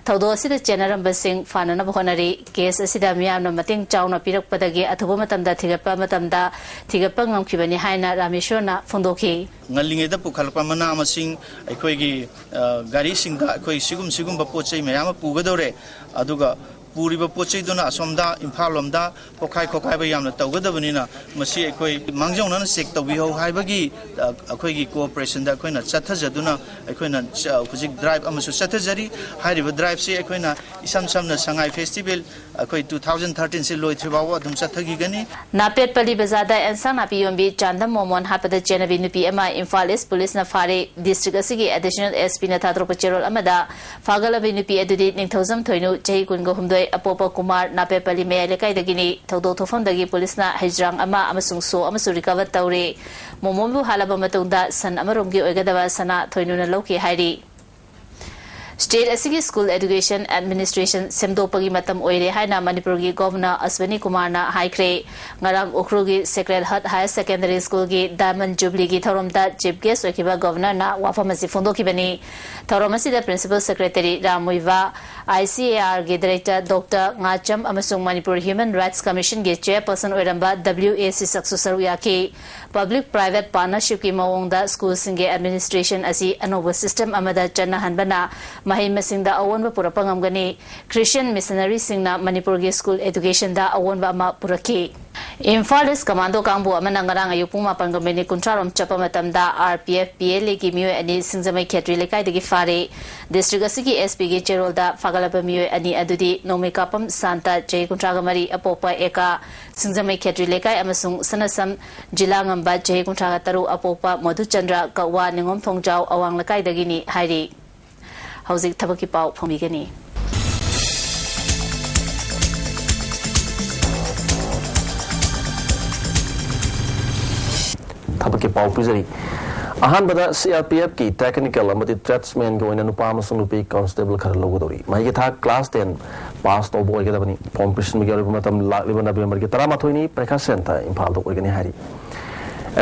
ꯊꯧꯗꯣꯛ ꯑꯁꯤꯗ ꯆꯦꯟꯅꯔꯝꯕꯁꯤꯡ ꯐꯥꯅꯅꯕ ꯍꯣꯠꯅꯔꯤ꯫ ꯀꯦꯁ ꯑꯁꯤꯗ ꯃꯤꯌꯥꯝꯅ ꯃꯇꯦꯡ ꯆꯥꯎꯅ ꯄꯤꯔꯛꯄꯗꯒꯤ ꯑꯊꯨꯕ ꯃꯇꯝꯗ ꯊꯤꯒꯠꯄ ꯃꯇꯝꯗ ꯊꯤꯒꯠꯄ ꯉꯝꯈꯤꯕꯅꯤ ꯍꯥꯏꯅ ꯔꯥꯃꯦꯁꯣꯔꯅ ꯐꯣꯡꯗꯣꯛꯈꯤ꯫ ꯉꯜꯂꯤꯉꯩꯗ ꯄꯨꯈꯠꯂꯛꯄ ꯃꯅꯥ ꯃꯁꯤꯡ, ꯑꯩꯈꯣꯏꯒꯤ, ꯑ, ꯒꯥꯔꯤꯁꯤꯡꯗ ꯑꯩꯈꯣꯏ ꯁꯤꯒꯨꯝ ꯁꯤꯒꯨꯝꯕ ꯄꯣꯠ ꯆꯩ ꯃꯌꯥꯝ ꯑꯃ ꯄꯨꯒꯗꯧꯔꯦ, ꯑꯗꯨꯒ ꯄꯨꯔꯤꯕ ꯄꯣꯠ ꯆꯩꯗꯨꯅ ꯑꯁꯣꯝꯗ ꯏꯝꯐꯥꯜ ꯂꯣꯝꯗ ꯄꯣꯛꯈꯥꯏ ꯈꯣꯠꯀꯥꯏꯕ ꯌꯥꯝꯅ ꯇꯧꯒꯗꯕꯅꯤꯅ, ꯃꯁꯤ ꯑꯩꯈꯣꯏ ꯃꯥꯡꯖꯧꯅꯅ ꯆꯦꯛ ꯇꯧꯕꯤꯍꯧ ꯍꯥꯏꯕꯒꯤ, ꯑ, ꯑꯩꯈꯣꯏꯒꯤ ꯀꯣꯑꯣꯄꯔꯦꯁꯟꯗ ꯑꯩꯈꯣꯏꯅ ꯆꯠꯊꯖꯗꯨꯅ ꯑꯩꯈꯣꯏꯅ ꯆ-, ꯍꯧꯖꯤꯛ ꯗ꯭ꯔꯥꯏꯚ ꯑꯃꯁꯨ ꯆꯠꯊꯖꯔꯤ꯫ ꯍꯥꯏꯔꯤꯕ ꯗ꯭ꯔꯥꯏꯚꯁꯤ ꯑꯩꯈꯣꯏꯅ ꯏꯁꯝ ꯁꯝꯅ ꯁꯉꯥꯏ ꯐꯦꯁꯇꯤꯚꯦꯜ ꯑꯩꯈꯣꯏ two thousand thirteen ꯁꯤ ꯂꯣꯏꯗ꯭ꯔꯤ ꯐꯥꯎꯕ ꯑꯗꯨꯝ ꯆꯠꯊꯈꯤꯒꯅꯤ꯫ ꯅꯥꯄꯦꯠꯄꯜꯂꯤ ꯕꯖꯥꯔꯗ ꯑꯦꯟꯁꯥꯡ ꯅꯥꯄꯤ ꯌꯣꯟꯕꯤ ꯆꯥꯟꯗꯝ ꯃꯣꯃꯣꯟ ꯍꯥꯠꯄꯗ ꯆꯦꯟꯅꯕꯤ ꯅꯨꯄꯤ ꯑꯃ ꯏꯝꯐꯥꯜ ꯏꯁ ꯄꯨꯂꯤꯁꯅ ꯐꯥꯔꯦ꯫ ꯗꯤꯁꯇ꯭ꯔꯤꯛ ꯑꯁꯤꯒꯤ ꯑꯦꯗꯤꯁꯅꯦꯜ ꯑꯦꯁ ꯄꯤꯅ ꯊꯥꯗꯣꯔꯛꯄ ꯆꯦꯔꯣꯜ ꯑꯃꯗ ꯐꯥꯒꯠꯂꯕꯤ ꯅꯨꯄꯤ ꯑꯗꯨꯗꯤ ꯅꯤꯡꯊꯧꯖꯝ ꯊꯣꯏꯅꯨ, ꯆꯍꯤ ꯀꯨꯟꯒ ꯍꯨꯝꯗꯣꯏ, ꯑꯄꯣꯛꯄ ꯀꯨꯃꯥꯔ, ꯅꯥꯄꯦꯠꯄꯜꯂꯤ ꯃꯌꯥꯏ ꯂꯩꯀꯥꯏꯗꯒꯤꯅꯤ꯫ ꯊꯧꯗꯣꯛ ꯊꯣꯛꯐꯝꯗꯒꯤ ꯄꯨꯂꯤꯁꯅ ꯍꯩꯖ꯭ꯔꯥꯡ ꯑꯃ ꯑꯃꯁꯨꯡ ꯁꯣ ꯑꯃꯁꯨ ꯔꯤꯀꯚꯔ ꯇꯧꯔꯦ꯫ ꯃꯣꯃꯣꯟꯕꯨ ꯍꯥꯠꯂꯕ ꯃꯇꯨꯡꯗ ꯁꯟ ꯑꯃꯔꯣꯝꯒꯤ ꯑꯣꯏꯒꯗꯕ ꯁꯅꯥ ꯊꯣꯏꯅꯨꯅ ꯂꯧꯈꯤ ꯍꯥꯏꯔꯤ꯫ ꯁ꯭ꯇꯦꯠ ꯑꯁꯤꯒꯤ ꯁ꯭ꯀꯨꯜ ꯑꯦꯗꯨꯀꯦꯁꯟ ꯑꯦꯗꯃꯤꯅꯤꯁꯇ꯭ꯔꯦꯁꯟ ꯁꯦꯝꯗꯣꯛꯄꯒꯤ ꯃꯇꯝ ꯑꯣꯏꯔꯦ ꯍꯥꯏꯅ ꯃꯅꯤꯄꯨꯔꯒꯤ ꯒꯣꯚꯔꯅꯔ ꯑꯁ꯭ꯋꯤꯅꯤ ꯀꯨꯃꯥꯔꯅ ꯍꯥꯏꯈ꯭ꯔꯦ꯫ ꯉꯔꯥꯡ ꯎꯈ꯭ꯔꯨꯜꯒꯤ ꯁꯦꯀ꯭ꯔꯦꯠ ꯍꯥꯔꯠ ꯍꯥꯌꯔ ꯁꯦꯀꯦꯟꯗꯔꯤ ꯁ꯭ꯀꯨꯜꯒꯤ ꯗꯥꯏꯃꯟ ꯖꯨꯕꯤꯂꯤꯒꯤ ꯊꯧꯔꯝꯗ ꯆꯤꯐ ꯒꯦꯁ ꯑꯣꯏꯈꯤꯕ ꯒꯣꯚꯔꯅꯔꯅ ꯋꯥꯐꯝ ꯑꯁꯤ ꯐꯣꯡꯗꯣꯛꯈꯤꯕꯅꯤ꯫ ꯊꯧꯔꯝ ꯑꯁꯤꯗ principal secretary Ram Muivah, I C A ꯑꯥꯔꯒꯤ ꯗꯥꯏꯔꯦꯛꯇꯔ ꯗꯣꯛꯇꯔ ꯉꯥꯆꯝ ꯑꯃꯁꯨꯡ ꯃꯅꯤꯄꯨꯔ ꯍ꯭ꯌꯨꯃꯦꯟ ꯔꯥꯏꯠꯁ ꯀꯃꯤꯁꯟꯒꯤ ꯆꯦꯌꯔꯄꯔꯁꯟ ꯑꯣꯏꯔꯝꯕ ꯗꯕ꯭ꯂꯤꯎ ꯑꯦ ꯁꯤ ꯁꯛꯁꯨ ꯁꯔꯨꯛ ꯌꯥꯈꯤ꯫ ꯄꯕ꯭ꯂꯤꯛ ꯄ꯭ꯔꯥꯏꯚꯦꯠ ꯄꯥꯔꯠꯅꯔꯁꯤꯞꯀꯤ ꯃꯑꯣꯡꯗ ꯁ꯭ꯀꯨꯜꯁꯤꯡꯒꯤ ꯑꯦꯗꯃꯤꯅꯤꯁꯇ꯭ꯔꯦꯁꯟ ꯑꯁꯤ ꯑꯅꯧꯕ ꯁꯤꯁꯇꯦꯝ ꯑꯃꯗ ꯆꯠꯅꯍꯟꯕꯅ ꯃꯍꯩ ꯃꯁꯤꯡꯗ ꯑꯑꯣꯟꯕ ꯄꯨꯔꯛꯄ ꯉꯝꯒꯅꯤ꯫ ꯈ꯭ꯔꯤꯁꯇꯤꯌꯟ ꯃꯤꯁꯅꯔꯤꯁꯤꯡꯅ ꯃꯅꯤꯄꯨꯔꯒꯤ ꯁ꯭ꯀꯨꯜ ꯑꯦꯗꯨꯀꯦꯁꯟꯗ ꯑꯑꯣꯟꯕ ꯑꯃ ꯄꯨꯔꯛꯈꯤ꯫ ꯏꯝꯐꯥꯜ ꯏꯁ ꯀꯃꯥꯟꯗꯣ ꯀꯥꯡꯕꯨ ꯑꯃꯅ ꯉꯔꯥꯡ ꯑꯌꯨꯛ ꯄꯨꯡ ꯃꯥꯄꯟꯒ ꯃꯤꯅꯤꯠ ꯀꯨꯟꯊ꯭ꯔꯥ ꯔꯣꯝ ꯆꯠꯄ ꯃꯇꯝꯗ R P F, P L ꯑꯦꯒꯤ ꯃꯤꯑꯣꯏ ꯑꯅꯤ ꯁꯤꯡꯖꯃꯩ ꯈꯦꯇ꯭ꯔꯤ ꯂꯩꯀꯥꯏꯗꯒꯤ ꯐꯥꯔꯦ꯫ ꯗꯤꯁꯇ꯭ꯔꯤꯛ ꯑꯁꯤꯒꯤ ꯑꯦꯁ ꯄꯤꯒꯤ ꯆꯦꯔꯣꯜꯗ ꯐꯥꯒꯠꯂꯕ ꯃꯤꯑꯣꯏ ꯑꯅꯤ ꯑꯗꯨꯗꯤ ꯅꯣꯡꯃꯩꯀꯥꯞꯄꯝ ꯁꯥꯟꯇ, ꯆꯍꯤ ꯀꯨꯟꯊ꯭ꯔꯥꯒ ꯃꯔꯤ, ꯑꯄꯣꯛꯄ ꯑꯦꯀꯥ, ꯁꯤꯡꯖꯃꯩ ꯈꯦꯇ꯭ꯔꯤ ꯂꯩꯀꯥꯏ, ꯑꯃꯁꯨꯡ ꯁꯅꯥꯁꯝ ꯖꯤꯂꯥꯉꯝꯕ, ꯆꯍꯤ ꯀꯨꯟꯊ꯭ꯔꯥꯒ ꯇꯔꯨꯛ, ꯑꯄꯣꯛꯄ ꯃꯣꯗꯨꯆꯟꯗ꯭ꯔ, ꯀꯛꯋꯥ ꯅꯤꯉꯣꯝ ꯊꯣꯡꯖꯥꯎ ꯑꯋꯥꯡ ꯂꯩꯀꯥꯏꯗꯒꯤꯅꯤ ꯍꯥꯏꯔꯤ꯫ ꯍꯧꯖꯤꯛ ꯊꯕꯛꯀꯤ ꯄꯥꯎ ꯐꯣꯡꯕꯤꯒꯅꯤ꯫ ꯊꯕꯛꯀꯤ ꯄꯥꯎ ꯄꯤꯖꯔꯤ꯫ ꯑꯍꯥꯟꯕꯗ CRPFꯀꯤ technical ꯑꯃꯗꯤ tradesmanꯒꯤ ꯑꯣꯏꯅ ꯅꯨꯄꯥ ꯑꯃꯁꯨꯡ ꯅꯨꯄꯤ constable ꯈꯔ ꯂꯧꯒꯗꯧꯔꯤ꯫ ꯃꯍꯩꯒꯤ ꯊꯥꯛ class ten pass ꯇꯧꯕ ꯑꯣꯏꯒꯗꯕꯅꯤ꯫ Form ꯄꯤꯁꯤꯟꯕꯒꯤ ꯑꯔꯣꯏꯕ ꯃꯇꯝ ꯂꯥꯛꯂꯤꯕ Novemberꯒꯤ ꯇꯔꯥꯃꯥꯊꯣꯏꯅꯤ꯫ ꯄꯔꯤꯈꯥ center ꯏꯝꯐꯥꯜꯗ ꯑꯣꯏꯒꯅꯤ ꯍꯥꯏꯔꯤ꯫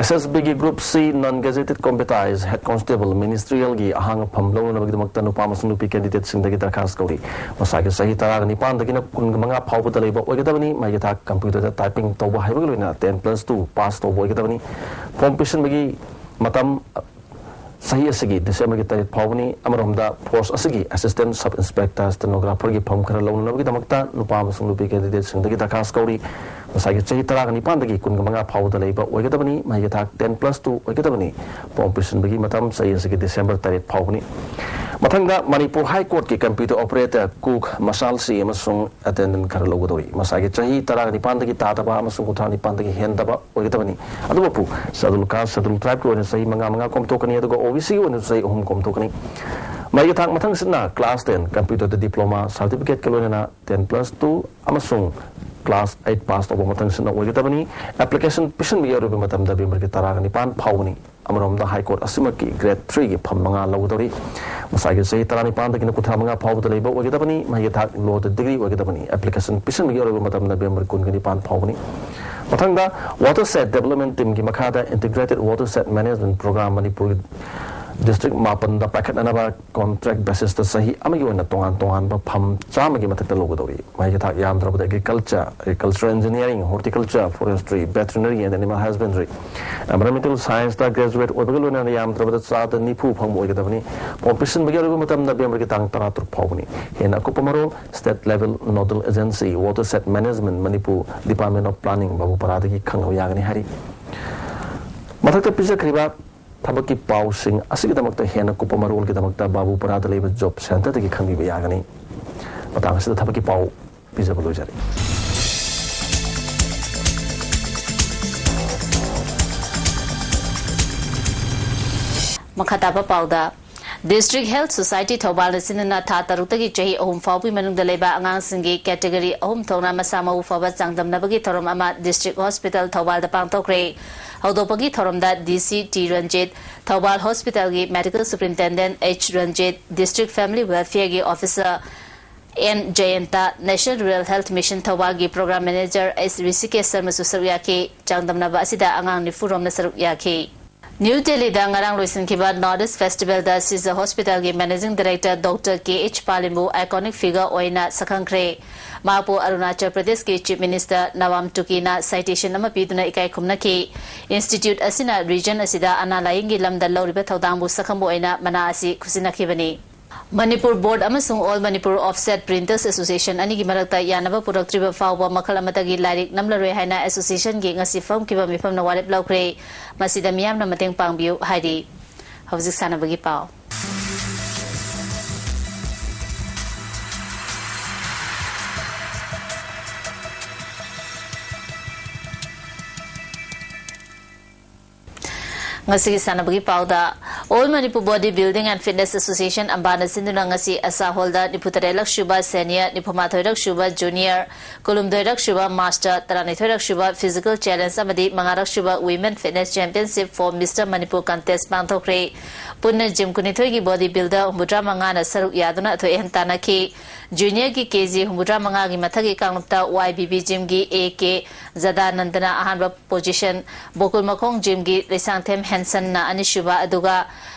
SSBꯒꯤ Group C non gazetted combatants head constable ministerialꯒꯤ ꯑꯍꯥꯡꯕ ꯐꯝ ꯂꯧꯅꯅꯕꯒꯤꯗꯃꯛꯇ ꯅꯨꯄꯥ ꯑꯃꯁꯨꯡ ꯅꯨꯄꯤ candidateꯁꯤꯡꯗꯒꯤ ꯗꯔꯈꯥꯁ ꯀꯧꯔꯤ꯫ ꯃꯁꯥꯒꯤ ꯆꯍꯤ ꯇꯔꯥꯒ ꯅꯤꯄꯥꯟꯗꯒꯤꯅ ꯀꯨꯟꯒ ꯃꯉꯥ ꯐꯥꯎꯕꯗ ꯂꯩꯕ ꯑꯣꯏꯒꯗꯕꯅꯤ꯫ ꯃꯍꯩꯒꯤ ꯊꯥꯛ computerꯗ typing ꯇꯧꯕ ꯍꯩꯕꯒ ꯂꯣꯏꯅꯅ ten plus two pass ꯇꯧꯕ ꯑꯣꯏꯒꯗꯕꯅꯤ꯫ Form ꯄꯤꯁꯤꯟꯕꯒꯤ ꯃꯇꯝ ꯆꯍꯤ ꯑꯁꯤꯒꯤ Decemberꯒꯤ ꯇꯔꯦꯠ ꯐꯥꯎꯕꯅꯤ꯫ ꯑꯃꯔꯣꯝꯗ force ꯑꯁꯤꯒꯤ assistant sub inspector stenographerꯒꯤ ꯐꯝ ꯈꯔ ꯂꯧꯅꯅꯕꯒꯤꯗꯃꯛꯇ ꯅꯨꯄꯥ ꯑꯃꯁꯨꯡ ꯅꯨꯄꯤ candidateꯁꯤꯡꯗꯒꯤ ꯗꯔꯈꯥꯁ ꯀꯧꯔꯤ꯫ ꯃꯁꯥꯒꯤ ꯆꯍꯤ ꯇꯔꯥꯒ ꯅꯤꯄꯥꯟꯗꯒꯤ ꯀꯨꯟꯒ ꯃꯉꯥ ꯐꯥꯎꯕꯗ ꯂꯩꯕ ꯑꯣꯏꯒꯗꯕꯅꯤ꯫ ꯃꯍꯩꯒꯤ ꯊꯥꯛ ten plus two ꯑꯣꯏꯒꯗꯕꯅꯤ꯫ Form ꯄꯤꯁꯤꯟꯕꯒꯤ ꯃꯇꯝ ꯆꯍꯤ ꯑꯁꯤꯒꯤ December ꯇꯔꯦꯠ ꯐꯥꯎꯕꯅꯤ꯫ ꯃꯊꯪꯗ Manipur High Courtꯀꯤ computer operator, cook, ꯃꯁꯥꯜꯁꯤ ꯑꯃꯁꯨꯡ attendant ꯈꯔ ꯂꯧꯒꯗꯧꯔꯤ꯫ ꯃꯁꯥꯒꯤ ꯆꯍꯤ ꯇꯔꯥꯒ ꯅꯤꯄꯥꯟꯗꯒꯤ ꯇꯥꯗꯕ ꯑꯃꯁꯨꯡ ꯀꯨꯟꯊ꯭ꯔꯥ ꯅꯤꯄꯥꯟꯗꯒꯤ ꯍꯦꯟꯗꯕ ꯑꯣꯏꯒꯗꯕꯅꯤ꯫ ꯑꯗꯨꯕꯨ Scheduled Caste, Scheduled Tribeꯀꯤ ꯑꯣꯏꯅ ꯆꯍꯤ ꯃꯉꯥ ꯃꯉꯥ ꯀꯣꯝꯊꯣꯛꯀꯅꯤ, ꯑꯗꯨꯒ OBCꯒꯤ ꯑꯣꯏꯅ ꯆꯍꯤ ꯑꯍꯨꯝ ꯀꯣꯝꯊꯣꯛꯀꯅꯤ꯫ ꯃꯍꯩꯒꯤ ꯊꯥꯛ ꯃꯊꯪꯁꯤꯅ class ten computerꯗ diploma certificateꯀ ꯂꯣꯏꯅꯅ ten plus two ꯑꯃꯁꯨꯡ class eight pass ꯇꯧꯕ ꯃꯊꯪꯁꯤꯅ ꯑꯣꯏꯒꯗꯕꯅꯤ꯫ Application ꯄꯤꯁꯤꯟꯕꯒꯤ ꯑꯔꯣꯏꯕ ꯃꯇꯝ Novemberꯒꯤ ꯇꯔꯥꯒ ꯅꯤꯄꯥꯟ ꯐꯥꯎꯕꯅꯤ꯫ ꯑꯃꯔꯣꯝꯗ High Court ꯑꯁꯤꯃꯛꯀꯤ Grade threeꯒꯤ ꯐꯝ ꯃꯉꯥ ꯂꯧꯒꯗꯧꯔꯤ꯫ ꯃꯁꯥꯒꯤ ꯆꯍꯤ ꯇꯔꯥꯅꯤꯄꯥꯟꯗꯒꯤꯅ ꯀꯨꯟꯊ꯭ꯔꯥ ꯃꯉꯥ ꯐꯥꯎꯕꯗ ꯂꯩꯕ ꯑꯣꯏꯒꯗꯕꯅꯤ꯫ ꯃꯍꯩꯒꯤ ꯊꯥꯛ lawꯗ degree ꯑꯣꯏꯒꯗꯕꯅꯤ꯫ Application ꯄꯤꯁꯤꯟꯕꯒꯤ ꯑꯔꯣꯏꯕ ꯃꯇꯝ November ꯀꯨꯟꯒ ꯅꯤꯄꯥꯟ ꯐꯥꯎꯕꯅꯤ꯫ ꯃꯊꯪꯗ Watershed Development Teamꯒꯤ ꯃꯈꯥꯗ Integrated Watershed Management Program ꯃꯅꯤꯄꯨꯔꯒꯤ district ꯃꯥꯄꯟꯗ ꯄꯥꯏꯈꯠꯅꯅꯕ contract basisꯇ ꯆꯍꯤ ꯑꯃꯒꯤ ꯑꯣꯏꯅ ꯇꯣꯉꯥꯟ ꯇꯣꯉꯥꯟꯕ ꯐꯝ ꯆꯥꯝꯃꯒꯤ ꯃꯊꯛꯇ ꯂꯧꯒꯗꯧꯔꯤ꯫ ꯃꯍꯩꯒꯤ ꯊꯥꯛ ꯌꯥꯝꯗ꯭ꯔꯕꯗ Agriculture, Agricultural Engineering, Horticulture, Forestry, Veterinary and Animal Husbandry, Environmental Scienceꯇ graduate ꯑꯣꯏꯕꯒ ꯂꯣꯏꯅꯅ ꯌꯥꯝꯗ꯭ꯔꯕꯗ ꯆꯥꯗ ꯅꯤꯐꯨ ꯐꯪꯕ ꯑꯣꯏꯒꯗꯕꯅꯤ꯫ Form ꯄꯤꯁꯤꯟꯕꯒꯤ ꯑꯔꯣꯏꯕ ꯃꯇꯝ Novemberꯒꯤ ꯇꯥꯡ ꯇꯔꯥꯇꯔꯨꯛ ꯐꯥꯎꯕꯅꯤ꯫ ꯍꯦꯟꯅ ꯑꯀꯨꯞꯄ ꯃꯔꯣꯜ State Level Nodal Agency, Watershed Management, Manipur, Department of Planning, ꯕꯥꯕꯨꯄꯥꯔꯥꯗꯒꯤ ꯈꯪꯕ ꯌꯥꯒꯅꯤ ꯍꯥꯏꯔꯤ꯫ ꯃꯊꯛꯇ ꯄꯤꯖꯈ꯭ꯔꯤꯕ ꯊꯕꯛꯀꯤ ꯄꯥꯎꯁꯤꯡ ꯑꯁꯤꯒꯤꯗꯃꯛꯇ ꯍꯦꯟꯅ ꯀꯨꯞꯄ ꯃꯔꯣꯜꯒꯤꯗꯃꯛꯇ ꯕꯥꯕꯨꯄꯥꯔꯥꯗ ꯂꯩꯕ job centreꯗꯒꯤ ꯈꯪꯕꯤꯕ ꯌꯥꯒꯅꯤ꯫ ꯃꯇꯥꯡ ꯑꯁꯤꯗ ꯊꯕꯛꯀꯤ ꯄꯥꯎ ꯄꯤꯖꯕ ꯂꯣꯏꯖꯔꯦ꯫ ꯃꯈꯥ ꯇꯥꯕ ꯄꯥꯎꯗ, District Health Society ꯊꯧꯕꯥꯜꯅ ꯁꯤꯟꯗꯨꯅ ꯊꯥ ꯇꯔꯨꯛꯇꯒꯤ ꯆꯍꯤ ꯑꯍꯨꯝ ꯐꯥꯎꯕꯒꯤ ꯃꯅꯨꯡꯗ ꯂꯩꯕ ꯑꯉꯥꯡꯁꯤꯡꯒꯤ category ꯑꯍꯨꯝ ꯊꯣꯛꯅ ꯃꯁꯥ ꯃꯎ ꯐꯕ ꯆꯥꯡꯗꯝꯅꯕꯒꯤ ꯊꯧꯔꯝ ꯑꯃ District Hospital ꯊꯧꯕꯥꯜꯗ ꯄꯥꯡꯊꯣꯛꯈ꯭ꯔꯦ꯫ ꯍꯧꯗꯣꯛꯄꯒꯤ ꯊꯧꯔꯝꯗ D C T Ranjit, Thoubal Hospitalꯒꯤ Medical Superintendent H Ranjit, District Family Welfareꯒꯤ Officer N ꯖꯌꯟꯇ, National Rural Health Mission ꯊꯧꯕꯥꯜꯒꯤ Program Manager S Rishikesh ꯁꯔꯃꯁꯨ ꯁꯔꯨꯛ ꯌꯥꯈꯤ꯫ ꯆꯥꯡꯗꯝꯅꯕ ꯑꯁꯤꯗ ꯑꯉꯥꯡ ꯅꯤꯐꯨ ꯔꯣꯝꯅ ꯁꯔꯨꯛ ꯌꯥꯈꯤ꯫ ꯅ꯭ꯌꯨ ꯗꯦꯜꯂꯤꯗ ꯉꯔꯥꯡ ꯂꯣꯏꯁꯤꯟꯈꯤꯕ North East Festivalꯗ Siza Hospitalꯒꯤ Managing Director Doctor K H ꯄꯥꯂꯤꯟꯕꯨ iconic figure ꯑꯣꯏꯅ ꯁꯛꯈꯪꯈ꯭ꯔꯦ꯫ ꯃꯍꯥꯛꯄꯨ ꯑꯔꯨꯅꯥꯆꯜ ꯄ꯭ꯔꯗꯦꯁꯀꯤ Chief Minister ꯅꯋꯥꯝ ꯇꯨꯀꯤꯅ citation ꯑꯃ ꯄꯤꯗꯨꯅ ꯏꯀꯥꯏ ꯈꯨꯝꯅꯈꯤ꯫ Institute ꯑꯁꯤꯅ region ꯑꯁꯤꯗ ꯑꯅꯥ ꯂꯥꯌꯦꯡꯒꯤ ꯂꯝꯗ ꯂꯧꯔꯤꯕ ꯊꯧꯗꯥꯡꯕꯨ ꯁꯛꯈꯪꯕ ꯑꯣꯏꯅ ꯃꯅꯥ ꯑꯁꯤ ꯈꯨꯠꯁꯤꯟꯅꯈꯤꯕꯅꯤ꯫ ꯃꯅꯤꯄꯨꯔ Board ꯑꯃꯁꯨꯡ All Manipur Offset Printers Association ꯑꯅꯤꯒꯤ ꯃꯔꯛꯇ ꯌꯥꯅꯕ ꯄꯨꯔꯛꯇ꯭ꯔꯤꯕ ꯐꯥꯎꯕ ꯃꯈꯜ ꯑꯃꯠꯇꯒꯤ ꯂꯥꯏꯔꯤꯛ ꯅꯝꯂꯔꯣꯏ ꯍꯥꯏꯅ associationꯒꯤ ꯉꯁꯤ ꯐꯝꯈꯤꯕ ꯃꯤꯐꯝꯅ ꯋꯥꯔꯦꯞ ꯂꯧꯈ꯭ꯔꯦ꯫ ꯃꯁꯤꯗ ꯃꯤꯌꯥꯝꯅ ꯃꯇꯦꯡ ꯄꯥꯡꯕꯤꯌꯨ ꯍꯥꯏꯔꯤ꯫ ꯍꯧꯖꯤꯛ ꯁꯥꯟꯅꯕꯒꯤ ꯄꯥꯎ꯫ ꯉꯁꯤꯒꯤ ꯁꯥꯟꯅꯕꯒꯤ ꯄꯥꯎꯗ, All Manipur Body Building and Fitness Association ꯑꯝꯕꯥꯅ ꯁꯤꯟꯗꯨꯅ ꯉꯁꯤ ꯑꯁꯥ ꯍꯣꯜꯗ ꯅꯤꯐꯨꯇꯔꯦꯠꯂꯛ ꯁꯨꯕ Senior, ꯅꯤꯐꯨꯃꯥꯊꯣꯏꯔꯛ ꯁꯨꯕ Junior, ꯀꯨꯟꯍꯨꯝꯗꯣꯏꯔꯛ ꯁꯨꯕ Master, ꯇꯔꯥꯅꯤꯊꯣꯏꯔꯛ ꯁꯨꯕ Physical Challenge ꯑꯃꯗꯤ ꯃꯉꯥꯔꯛ ꯁꯨꯕ Women Fitness Championship for Mister Manipur Contest ꯄꯥꯡꯊꯣꯛꯈ꯭ꯔꯦ꯫ ꯄꯨꯟꯅ gym ꯀꯨꯟꯅꯤꯊꯣꯏꯒꯤ body builder ꯍꯨꯝꯐꯨꯇꯔꯥ ꯃꯉꯥꯅ ꯁꯔꯨꯛ ꯌꯥꯗꯨꯅ ꯑꯊꯣꯏ ꯑꯍꯦꯟ ꯇꯥꯟꯅꯈꯤ꯫ Juniorꯒꯤ K G ꯍꯨꯝꯐꯨꯇꯔꯥ ꯃꯉꯥꯒꯤ ꯃꯊꯛꯀꯤ ꯀꯥꯡꯂꯨꯞꯇ Y B B gymꯒꯤ A K ꯖꯗꯥꯅꯟꯗꯅ ꯑꯍꯥꯟꯕ position, ꯕꯣꯀꯨꯜ ꯃꯈꯣꯡ gymꯒꯤ ꯂꯩꯁꯥꯡꯊꯦꯝ ꯍꯦꯟꯁꯟꯅ ꯑꯅꯤꯁꯨꯕ, ꯑꯗꯨꯒ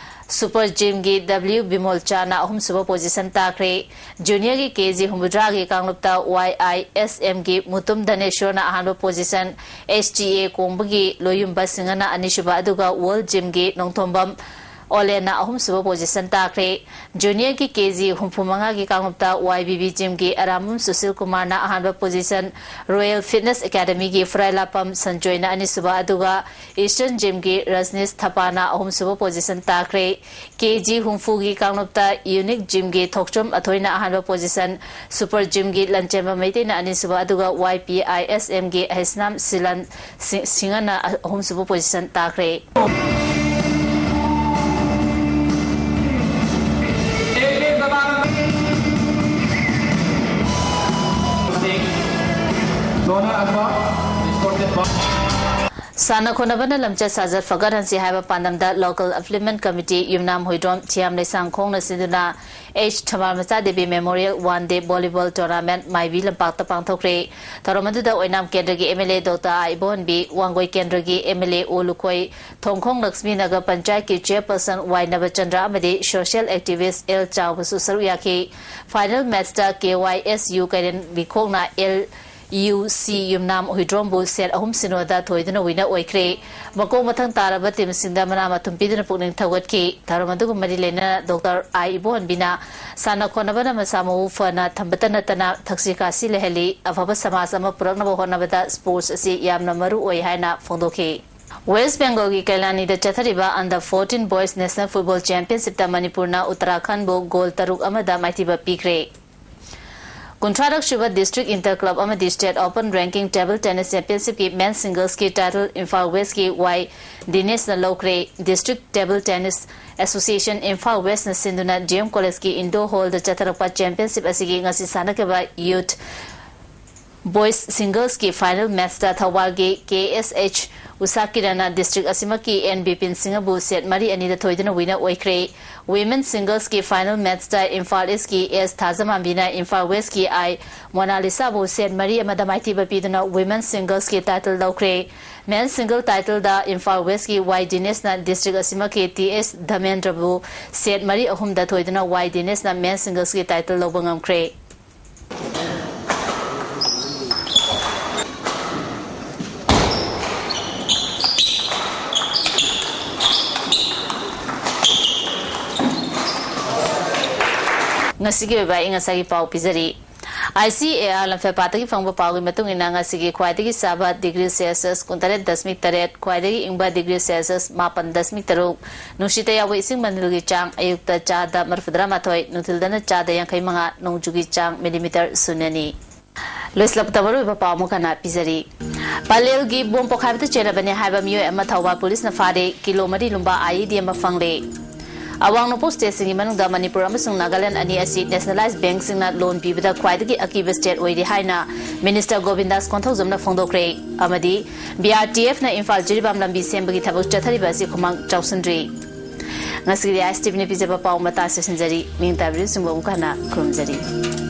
Super gymꯒꯤ W ꯕꯤꯃꯣꯜꯆꯥꯅ ꯑꯍꯨꯝꯁꯨꯕ position ꯇꯥꯈ꯭ꯔꯦ꯫ Juniorꯒꯤ K G ꯍꯨꯝꯐꯨꯇꯔꯥꯒꯤ ꯀꯥꯡꯂꯨꯞꯇ Y I S Mꯒꯤ Mutum ꯙꯅꯦꯁꯣꯔꯅ ꯑꯍꯥꯟꯕ position, H T A ꯀꯣꯡꯕꯒꯤ ꯂꯣꯌꯨꯝꯕ ꯁꯤꯡꯍꯅ ꯑꯅꯤꯁꯨꯕ, ꯑꯗꯨꯒ World gymꯒꯤ ꯅꯣꯡꯊꯣꯝꯕꯝ ꯑꯣꯂꯦꯟꯅ ꯑꯍꯨꯝꯁꯨꯕ position ꯇꯥꯈ꯭ꯔꯦ꯫ Juniorꯒꯤ K G ꯍꯨꯝꯐꯨ ꯃꯉꯥꯒꯤ ꯀꯥꯡꯂꯨꯞꯇ Y B B gymꯒꯤ Arambam Sushil ꯀꯨꯃꯥꯔꯅ ꯑꯍꯥꯟꯕ position, Royal Fitness Academyꯒꯤ ꯐꯨꯔꯥꯏꯂꯥꯄꯝ ꯁꯟꯖꯣꯏꯅ ꯑꯅꯤꯁꯨꯕ, ꯑꯗꯨꯒ Eastern gymꯒꯤ ꯔꯖꯅꯤꯁ ꯊꯄꯥꯅ ꯑꯍꯨꯝꯁꯨꯕ position ꯇꯥꯈ꯭ꯔꯦ꯫ K G ꯍꯨꯝꯐꯨꯒꯤ ꯀꯥꯡꯂꯨꯞꯇ Unique gymꯒꯤ ꯊꯣꯛꯆꯣꯝ ꯑꯊꯣꯏꯅ ꯑꯍꯥꯟꯕ position, Super gymꯒꯤ ꯂꯟꯆꯦꯝꯕ ꯃꯩꯇꯩꯅ ꯑꯅꯤꯁꯨꯕ, ꯑꯗꯨꯒ Y P I S Mꯒꯤ ꯑꯍꯩꯁꯅꯥꯝ ꯁꯤꯂꯟ ꯁꯤ-, ꯁꯤꯡꯍꯅ ꯑꯍꯨꯝꯁꯨꯕ position ꯇꯥꯈ꯭ꯔꯦ꯫ ꯁꯥꯟꯅ ꯈꯣꯠꯅꯕꯅ ꯂꯝꯆꯠ ꯁꯥꯖꯠ ꯐꯒꯠꯍꯟꯁꯤ ꯍꯥꯏꯕ ꯄꯥꯟꯗꯝꯗ Local Upliftment Committee ꯌꯨꯝꯅꯥꯝ ꯍꯨꯏꯗ꯭ꯔꯣꯝ ꯊꯤꯌꯥꯝ ꯂꯩꯁꯥꯡ ꯈꯣꯡꯅ ꯁꯤꯟꯗꯨꯅ H ꯊꯝꯕꯥꯜ ꯃꯆꯥ Devi Memorial One Day Volleyball Tournament ꯃꯥꯏꯕꯤ ꯂꯝꯄꯥꯛꯇ ꯄꯥꯡꯊꯣꯛꯈ꯭ꯔꯦ꯫ ꯊꯧꯔꯝ ꯑꯗꯨꯗ ꯑꯣꯏꯅꯥꯝ ꯀꯦꯟꯗ꯭ꯔꯒꯤ M L A Doctor ꯑꯥ ꯏꯕꯣꯍꯟꯕꯤ, ꯋꯥꯡꯒꯣꯏ ꯀꯦꯟꯗ꯭ꯔꯒꯤ M L A ꯑꯣ ꯂꯨꯈꯣꯏ, ꯊꯣꯡꯈꯣꯡ ꯂꯛꯁꯃꯤ ꯅꯒꯔ ꯄꯟꯆꯥꯌꯠꯀꯤ Chairperson ꯋꯥꯏ ꯅꯕꯆꯟꯗ꯭ꯔ ꯑꯃꯗꯤ Social Activist ꯑꯦꯜ ꯆꯥꯎꯕꯁꯨ ꯁꯔꯨꯛ ꯌꯥꯈꯤ꯫ Final matchꯇ K Y S U ꯀꯩꯔꯦꯟ ꯃꯤꯈꯣꯛꯅ L U C ꯌꯨꯝꯅꯥꯝ ꯍꯨꯏꯗ꯭ꯔꯣꯝꯕꯨ set ꯑꯍꯨꯝ ꯁꯤꯅꯣꯗ ꯊꯣꯏꯗꯨꯅ winner ꯑꯣꯏꯈ꯭ꯔꯦ꯫ ꯃꯀꯣꯛ ꯃꯊꯪ ꯇꯥꯔꯕ teamꯁꯤꯡꯗ ꯃꯅꯥ ꯃꯊꯨꯝ ꯄꯤꯗꯨꯅ ꯄꯨꯛꯅꯤꯡ ꯊꯧꯒꯠꯈꯤ꯫ ꯊꯧꯔꯝ ꯑꯗꯨꯒ ꯃꯔꯤ ꯂꯩꯅꯅ Doctor ꯑꯥ ꯏꯕꯣꯍꯟꯕꯤꯅ ꯁꯥꯟꯅ ꯈꯣꯠꯅꯕꯅ ꯃꯁꯥ ꯃꯎ ꯐꯅ ꯊꯝꯕꯇ ꯅꯠꯇꯅ ꯊꯛꯁꯤ ꯈꯥꯁꯤ ꯂꯩꯍꯜꯂꯤ, ꯑꯐꯕ ꯁꯃꯥꯖ ꯑꯃ ꯄꯨꯔꯛꯅꯕ ꯍꯣꯠꯅꯕꯗ sports ꯑꯁꯤ ꯌꯥꯝꯅ ꯃꯔꯨ ꯑꯣꯏ ꯍꯥꯏꯅ ꯐꯣꯡꯗꯣꯛꯈꯤ꯫ West Bengalꯒꯤ ꯀꯩꯂꯥꯅꯤꯗ ꯆꯠꯊꯔꯤꯕ Under fourteen Boys National Football Championshipꯇ ꯃꯅꯤꯄꯨꯔꯅ ꯎꯠꯇꯔꯥꯈꯟꯕꯨ goal ꯇꯔꯨꯛ ꯑꯃꯗ ꯃꯥꯏꯊꯤꯕ ꯄꯤꯈ꯭ꯔꯦ꯫ ꯀꯨꯟꯊ꯭ꯔꯥꯔꯛ ꯁꯨꯕ District Inter Club ꯑꯃꯗꯤ State Open Ranking Table Tennis Championshipꯀꯤ Men's Singlesꯀꯤ title Imphal Westꯀꯤ ꯋꯥꯏ ꯗꯤꯅꯦꯁꯅ ꯂꯧꯈ꯭ꯔꯦ꯫ District Table Tennis Association Imphal Westꯅ ꯁꯤꯟꯗꯨꯅ D M Collegeꯀꯤ Indoor Hallꯗ ꯆꯠꯊꯔꯛꯄ championship ꯑꯁꯤꯒꯤ ꯉꯁꯤ ꯁꯥꯟꯅꯈꯤꯕ Youth Boys Singlesꯀꯤ final matchꯇ ꯊꯧꯕꯥꯜꯒꯤ K S H ꯎꯁꯥꯀꯤꯔꯟꯅ district ꯑꯁꯤꯃꯛꯀꯤ N Bipin ꯁꯤꯡꯍꯕꯨ set ꯃꯔꯤ ꯑꯅꯤꯗ ꯊꯣꯏꯗꯨꯅ winner ꯑꯣꯏꯈ꯭ꯔꯦ꯫ Women Singlesꯀꯤ final matchꯇ Imphal Eastꯀꯤ S ꯊꯥꯖꯃꯥꯝꯕꯤꯅ Imphal Westꯀꯤ I ꯃꯣꯅꯥꯂꯤꯁꯥꯕꯨ set ꯃꯔꯤ ꯑꯃꯗ ꯃꯥꯏꯊꯤꯕ ꯄꯤꯗꯨꯅ Women Singlesꯀꯤ title ꯂꯧꯈ꯭ꯔꯦ꯫ Men Single titleꯗ ꯏꯝꯐꯥꯜ Westꯀꯤ ꯋꯥꯏ ꯗꯤꯅꯦꯁꯅ district ꯑꯁꯤꯃꯛꯀꯤ T S ꯙꯃꯦꯟꯗ꯭ꯔꯕꯨ set ꯃꯔꯤ ꯑꯍꯨꯝꯗ ꯊꯣꯏꯗꯨꯅ ꯋꯥꯏ ꯗꯤꯅꯦꯁꯅ Men Singlesꯀꯤ title ꯂꯧꯕ ꯉꯝꯈ꯭ꯔꯦ꯫ ꯉꯁꯤꯒꯤ ꯑꯣꯏꯕ ꯑꯏꯪ ꯑꯁꯥꯒꯤ ꯄꯥꯎ ꯄꯤꯖꯔꯤ꯫ I C A R ꯂꯝꯐꯦꯜꯄꯥꯠꯇꯒꯤ ꯐꯪꯕ ꯄꯥꯎꯒꯤ ꯃꯇꯨꯡ ꯏꯟꯅ, ꯉꯁꯤꯒꯤ ꯈ꯭ꯋꯥꯏꯗꯒꯤ ꯁꯥꯕ degree Celsius ꯀꯨꯟꯇꯔꯦꯠ ꯗꯁꯃꯤꯛ ꯇꯔꯦꯠ, ꯈ꯭ꯋꯥꯏꯗꯒꯤ ꯏꯪꯕ degree Celsius ꯃꯥꯄꯟ ꯗꯁꯃꯤꯛ ꯇꯔꯨꯛ, ꯅꯨꯡꯁꯤꯠꯇ ꯌꯥꯎꯕ ꯏꯁꯤꯡ ꯃꯅꯤꯜꯒꯤ ꯆꯥꯡ ꯑꯌꯨꯛꯇ ꯆꯥꯗ ꯃꯔꯤꯐꯨꯇꯔꯥ ꯃꯥꯊꯣꯏ, ꯅꯨꯡꯊꯤꯜꯗꯅ ꯆꯥꯗ ꯌꯥꯡꯈꯩ ꯃꯉꯥ, ꯅꯣꯡꯖꯨꯒꯤ ꯆꯥꯡ millimeter ꯁꯨꯞꯅꯅꯤ꯫ ꯂꯣꯏꯁꯤꯜꯂꯛꯄꯗ ꯃꯔꯨꯑꯣꯏꯕ ꯄꯥꯎ ꯑꯃꯨꯛ ꯍꯟꯅ ꯄꯤꯖꯔꯤ꯫ ꯄꯂꯦꯜꯒꯤ ꯕꯣꯝ ꯄꯣꯈꯥꯏꯕꯗ ꯆꯦꯟꯅꯕꯅꯤ ꯍꯥꯏꯕ ꯃꯤꯑꯣꯏ ꯑꯃ ꯊꯧꯕꯥꯜ ꯄꯨꯂꯤꯁꯅ ꯐꯥꯔꯦ꯫ ꯀꯤꯂꯣ ꯃꯔꯤ ꯂꯨꯝꯕ I E D ꯑꯃ ꯐꯪꯂꯦ꯫ ꯑꯋꯥꯡ ꯅꯣꯡꯄꯣꯛ ꯁ꯭ꯇꯦꯠꯁꯤꯡꯒꯤ ꯃꯅꯨꯡꯗ ꯃꯅꯤꯄꯨꯔ ꯑꯃꯁꯨꯡ ꯅꯥꯒꯥꯂꯦꯟ ꯑꯅꯤ ꯑꯁꯤ ꯅꯦꯁꯅꯦꯂꯥꯏꯖ ꯕꯦꯡꯛꯁꯤꯡꯅ ꯂꯣꯟ ꯄꯤꯕꯗ ꯈ꯭ꯋꯥꯏꯗꯒꯤ ꯑꯀꯤꯕ ꯁ꯭ꯇꯦꯠ ꯑꯣꯏꯔꯤ ꯍꯥꯏꯅ ꯃꯤꯅꯤꯁꯇꯔ ꯒꯣꯕꯤꯟꯗꯥꯁ ꯀꯣꯟꯊꯧꯖꯝꯅ ꯐꯣꯡꯗꯣꯛꯈ꯭ꯔꯦ꯫ ꯑꯃꯗꯤ ꯕꯤ ꯑꯥꯔ ꯇꯤ ꯑꯦꯐꯅ ꯏꯝꯐꯥꯜ ꯖꯤꯔꯤꯕꯥꯝ ꯂꯝꯕꯤ ꯁꯦꯝꯕꯒꯤ ꯊꯕꯛ ꯆꯠꯊꯔꯤꯕ ꯑꯁꯤ ꯈꯨꯃꯥꯡ ꯆꯥꯎꯁꯤꯟꯗ꯭ꯔꯤ꯫ ꯉꯁꯤꯒꯤꯗꯤ ꯑꯥꯏ ꯑꯦꯁ ꯇꯤ ꯚꯤꯅ ꯄꯤꯖꯕ ꯄꯥꯎ ꯃꯇꯥꯡ ꯑꯁꯤꯗ ꯂꯣꯏꯁꯤꯟꯖꯔꯤ꯫ ꯅꯤꯡꯇꯥꯕꯤꯔꯤꯕꯁꯤꯡꯕꯨ ꯑꯃꯨꯛ ꯍꯟꯅ ꯈꯨꯔꯨꯝꯖꯔꯤ꯫